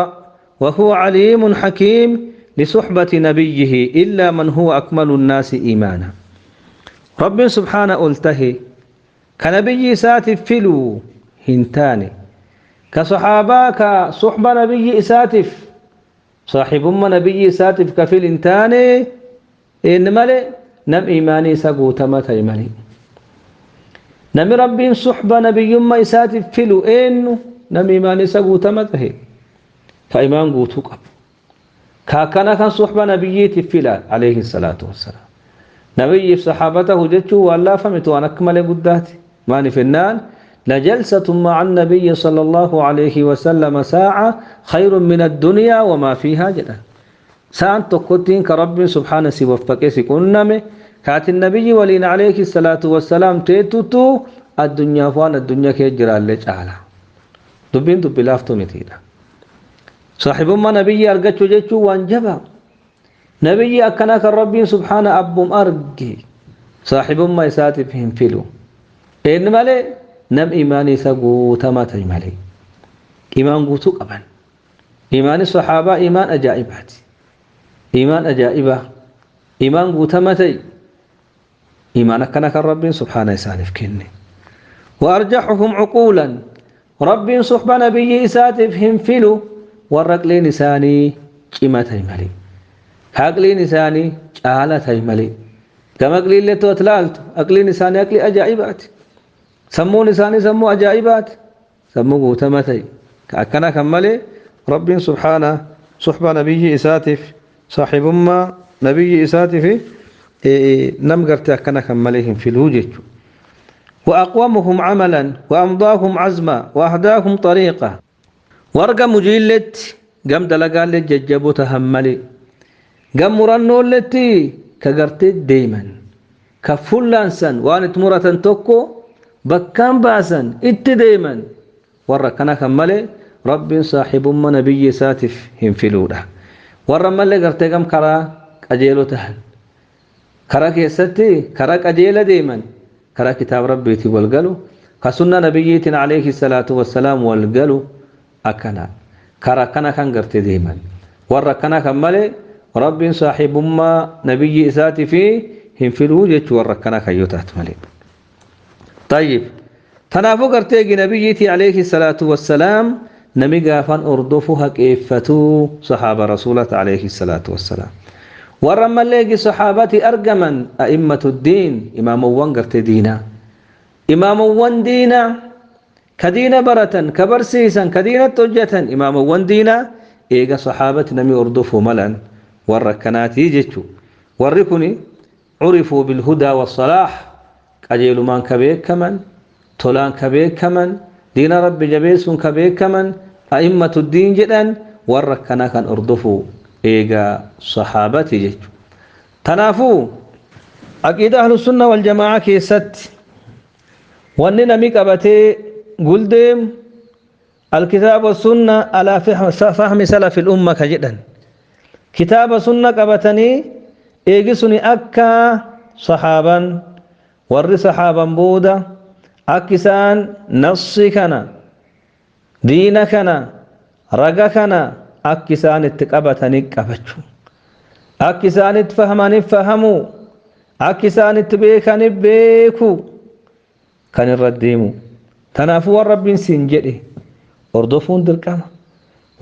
وهو عليم حكيم لصحبة نبيه إلا من هو أكمل الناس إيمانا. رب سبحانه قلته كنبي ساتف فلو هنتاني كصحابة كصحبة نبي ساتف صاحب أم نبي ساتف كفل انتاني إن ملي نم إيماني سقوت متى إيماني نم رب صحبة نبي أم ساتف فلو إن نم إيماني سقوت متى فإيمان قوتك كاكنا كان صحبة نبي تفلا عليه الصلاة والسلام. نبي في صحابته جتوا ولا فهمت وأنا أكمل قداتي ماني فنان لجلسة مع النبي صلى الله عليه وسلم ساعة خير من الدنيا وما فيها جدا. ساعة تقتين كرب سبحانه سيوفقه سيكوننمي كات النبي ولين عليه الصلاة والسلام تيتوتو الدنيا فوان الدنيا كيجرى اللي أعلى دبين دبلافتو متيدا صاحب ما نبي أرجتو جتو وانجبا نبي أكناك الرب سبحانه أبوم أرجي صاحب ما يساتفهم فيلو إن مالي نم إيماني سقوط ما تجمالي إيمان قوتو أبن إيمان الصحابة إيمان أجائبات إيمان أجائبة إيمان قوت ما تي إيمان أكناك الرب سبحانه يسانف كني. وأرجحهم عقولا رب صحب نبي يساتفهم فيلو warra isaanii cimaa ta'e malee aqliin isaanii caalaa ta'e malee gama aqliillee to'at laaltu aqliin isaanii aqlii ajaa'ibaati sammuun isaanii sammuu ajaa'ibaati sammuu guutamaa ta'e akkana kan malee rabbiin subhaana suhba nabiyyi isaatiif saaxibummaa nabiyyi isaatiif nam gartee akkana kan malee hin filuu jechuudha. وأقومهم عملا وأمضاهم عزما وأهداهم طريقا warga mujiilletti gam dalagaallee jajjaboo tahan malee gam murannoolletti ka gartee deeman ka fullaansan waan itti muratan tokko bakkaan baasan itti deeman warra kana kan malee rabbiin saaxibummaa nabiyyi isaatiif hin filuudha. Warra malee gartee gam karaa qajeeloo tahan karaa keessatti karaa qajeela deeman karaa kitaaba rabbiitiin wal galu ka sunna nabiyyiitiin alayhi salaatu wassalaam wal galu akkana Karaa kana kan gartee deeman. Warra akkana kan malee rabbiin saaxibummaa nabiyyi isaatii fi hin filuu jechuu warra akkana kan yoo taatu malee. Tayyib. Tanaafuu gartee eegi nabiyyiitii alayhi salaatu wassalaam nami gaafan hordofu haqeeffatuu sahaaba rasuulata alayhi salaatu wassalaam. Warra ammallee eegi sahaabati argaman a'immatu diin imaamowwan gartee diinaa. Imaamowwan diinaa ka diina baratan ka barsiisan ka diinatti hojjetan imaamowwan diinaa eega sahaabati nami hordofuu malan warra akkanaatii jechuu. Warri kuni curifuu bilhudaa wassalaax qajeelumaan ka beekaman tolaan ka beekaman diina rabbi jabeessuun ka beekaman a'immatu diin jedhan warra akkanaa kan hordofu eega sahaabati jechu. Tanaafuu aqiida ahlusunna waljamaa'a keessatti wanni nami qabatee guldeem الكتاب والسنة على فهم سلف الأمة كجدا كتاب سنة قبتني إيجسني أكا صحابا ور صحابا بودا أكسان نصي كان دين كان رجا كان أكسان اتقبتني قبتشو أكسان اتفهمني فهمو أكسان اتبيكني بيكو كان الرديمو تنافو الرب سنجده hordofuun dirqama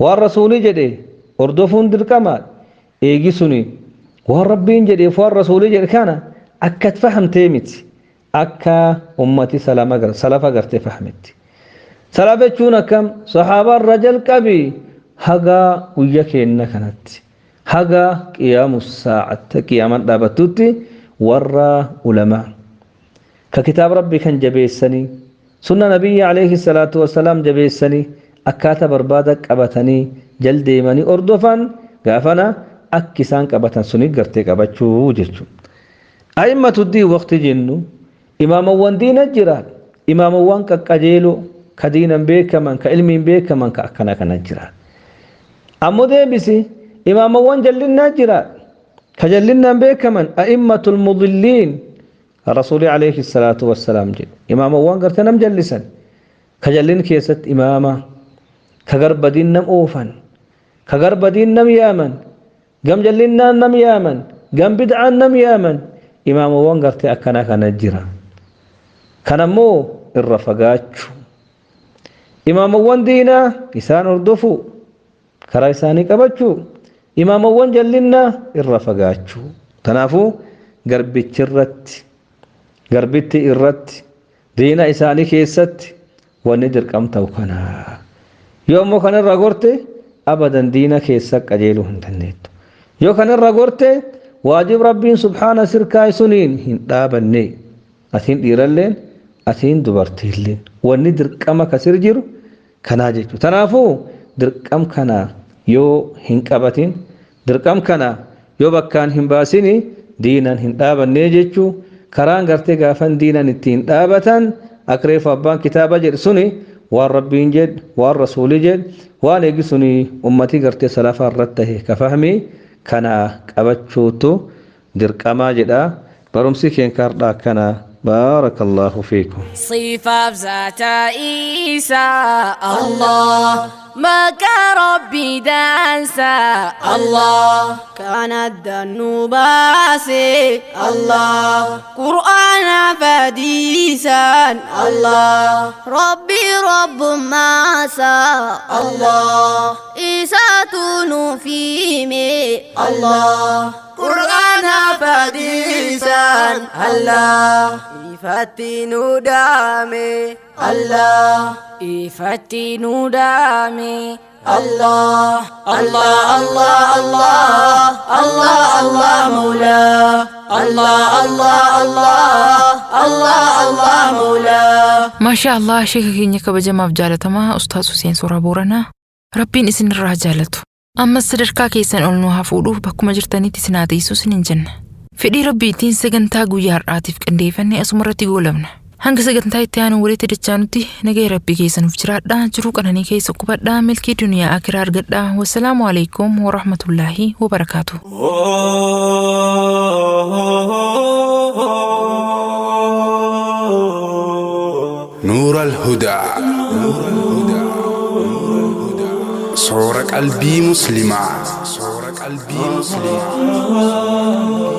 waan rasuulii jedhe hordofuun dirqama eegi suni waan rabbiin jedheef waan rasuulii jedhe kana akka fahamtee miti akka ummati salafa gartee fahametti salafa jechuun akkam saxaabaarra jalqabi haga guyya keenna kanatti haga qiyaamu saacatti qiyaaman dhaabattutti warra ulamaa ka kitaaba rabbii kan jabeessanii sunna nabiyyi alayhi salaatu wasalaam jabeessanii akkaataa barbaada qabatanii jal deemanii hordofan gaafana akki isaan qabatan suni gartee qabachuu jechuudha. A'immatu diin waqti jennu imaamawwan diina jira imaamawwan qaqqajeeloo ka diinan beekaman ka ilmiin beekaman ka akkana kana jira. Ammoo deebisi imaamawwan jallinnaa jira ka jallinnaan beekaman a'immatul mudilliin rasuulii alayhi salaatu wassalaam jedhe imaamawwan gartee nam jallisan ka jallin keessatti imaama ka garbadiin nam oofan ka garbadiin nam yaaman gam jallinnaan nam yaaman gam bid'aan nam yaaman imaamawwan gartee akkana kana jira kanammoo irra fagaachuu imaamawwan diinaa isaan hordofu karaa isaanii qabachuu imaamawwan jallinnaa irra fagaachuu kanaafuu garbichirratti garbitti irratti diina isaanii keessatti wanni dirqam ta'u kanaa yoo ammoo kanarra gorte abadan diina keessa qajeeluu hin dandeettu yoo kanarra gorte waajib rabbiin subhaana sirkaa suniin hin dhaabanne atiin dhiiralleen atiin dubartiilleen wanni dirqama kasir jiru kanaa jechuudha tanaafuu dirqam kana yoo hin qabatin dirqam kana yoo bakkaan hin baasini diinan hin dhaabanne jechuu karaan gartee gaafan diinan ittiin dhaabatan akreefu abbaan kitaaba jedhu suni waan rabbiin jedhu waan rasuulii jedhu waan eegi suni ummatii gartee salafa irratti tahe ka fahmi kana qabachuutu dirqamaa jedha barumsi keenkaardha akkana بارك الله فيكم. صفة بذات عيسى الله ما كربي دانسى الله كان الذنوباسي الله قرآن فديسا الله ربي رب ما الله إيسا فيمي الله قرآن فديسا الله إفتنو دامي الله إفتنو دامي الله الله الله الله الله الله مولاه الله الله الله الله الله مولاه Maashaa Allah sheeka keenya kabajamaaf jaalatamaa Ustaaz Huseen Suuraa Booranaa Rabbiin isin irraa jaalatu. Ammas sadarkaa keessan ol nu haa fuudhuuf bakkuma jirtanitti isin haa teessu isiniin jenna. Fedhii Rabbiitiin sagantaa guyyaa har'aatiif qindeeffanne asuma irratti goolabna. Hanga sagantaa itti aanu walitti dachaanutti nagaya Rabbii keessanuuf jiraadhaa jiruu qananii keessa qubadhaa milkii duniyaa akiraa argadhaa wassalaamu alaikum warahmatullaahi wabarakaatu. نور الهدى. Soora qalbii Musliimaa. Soora qalbii Musliimaa.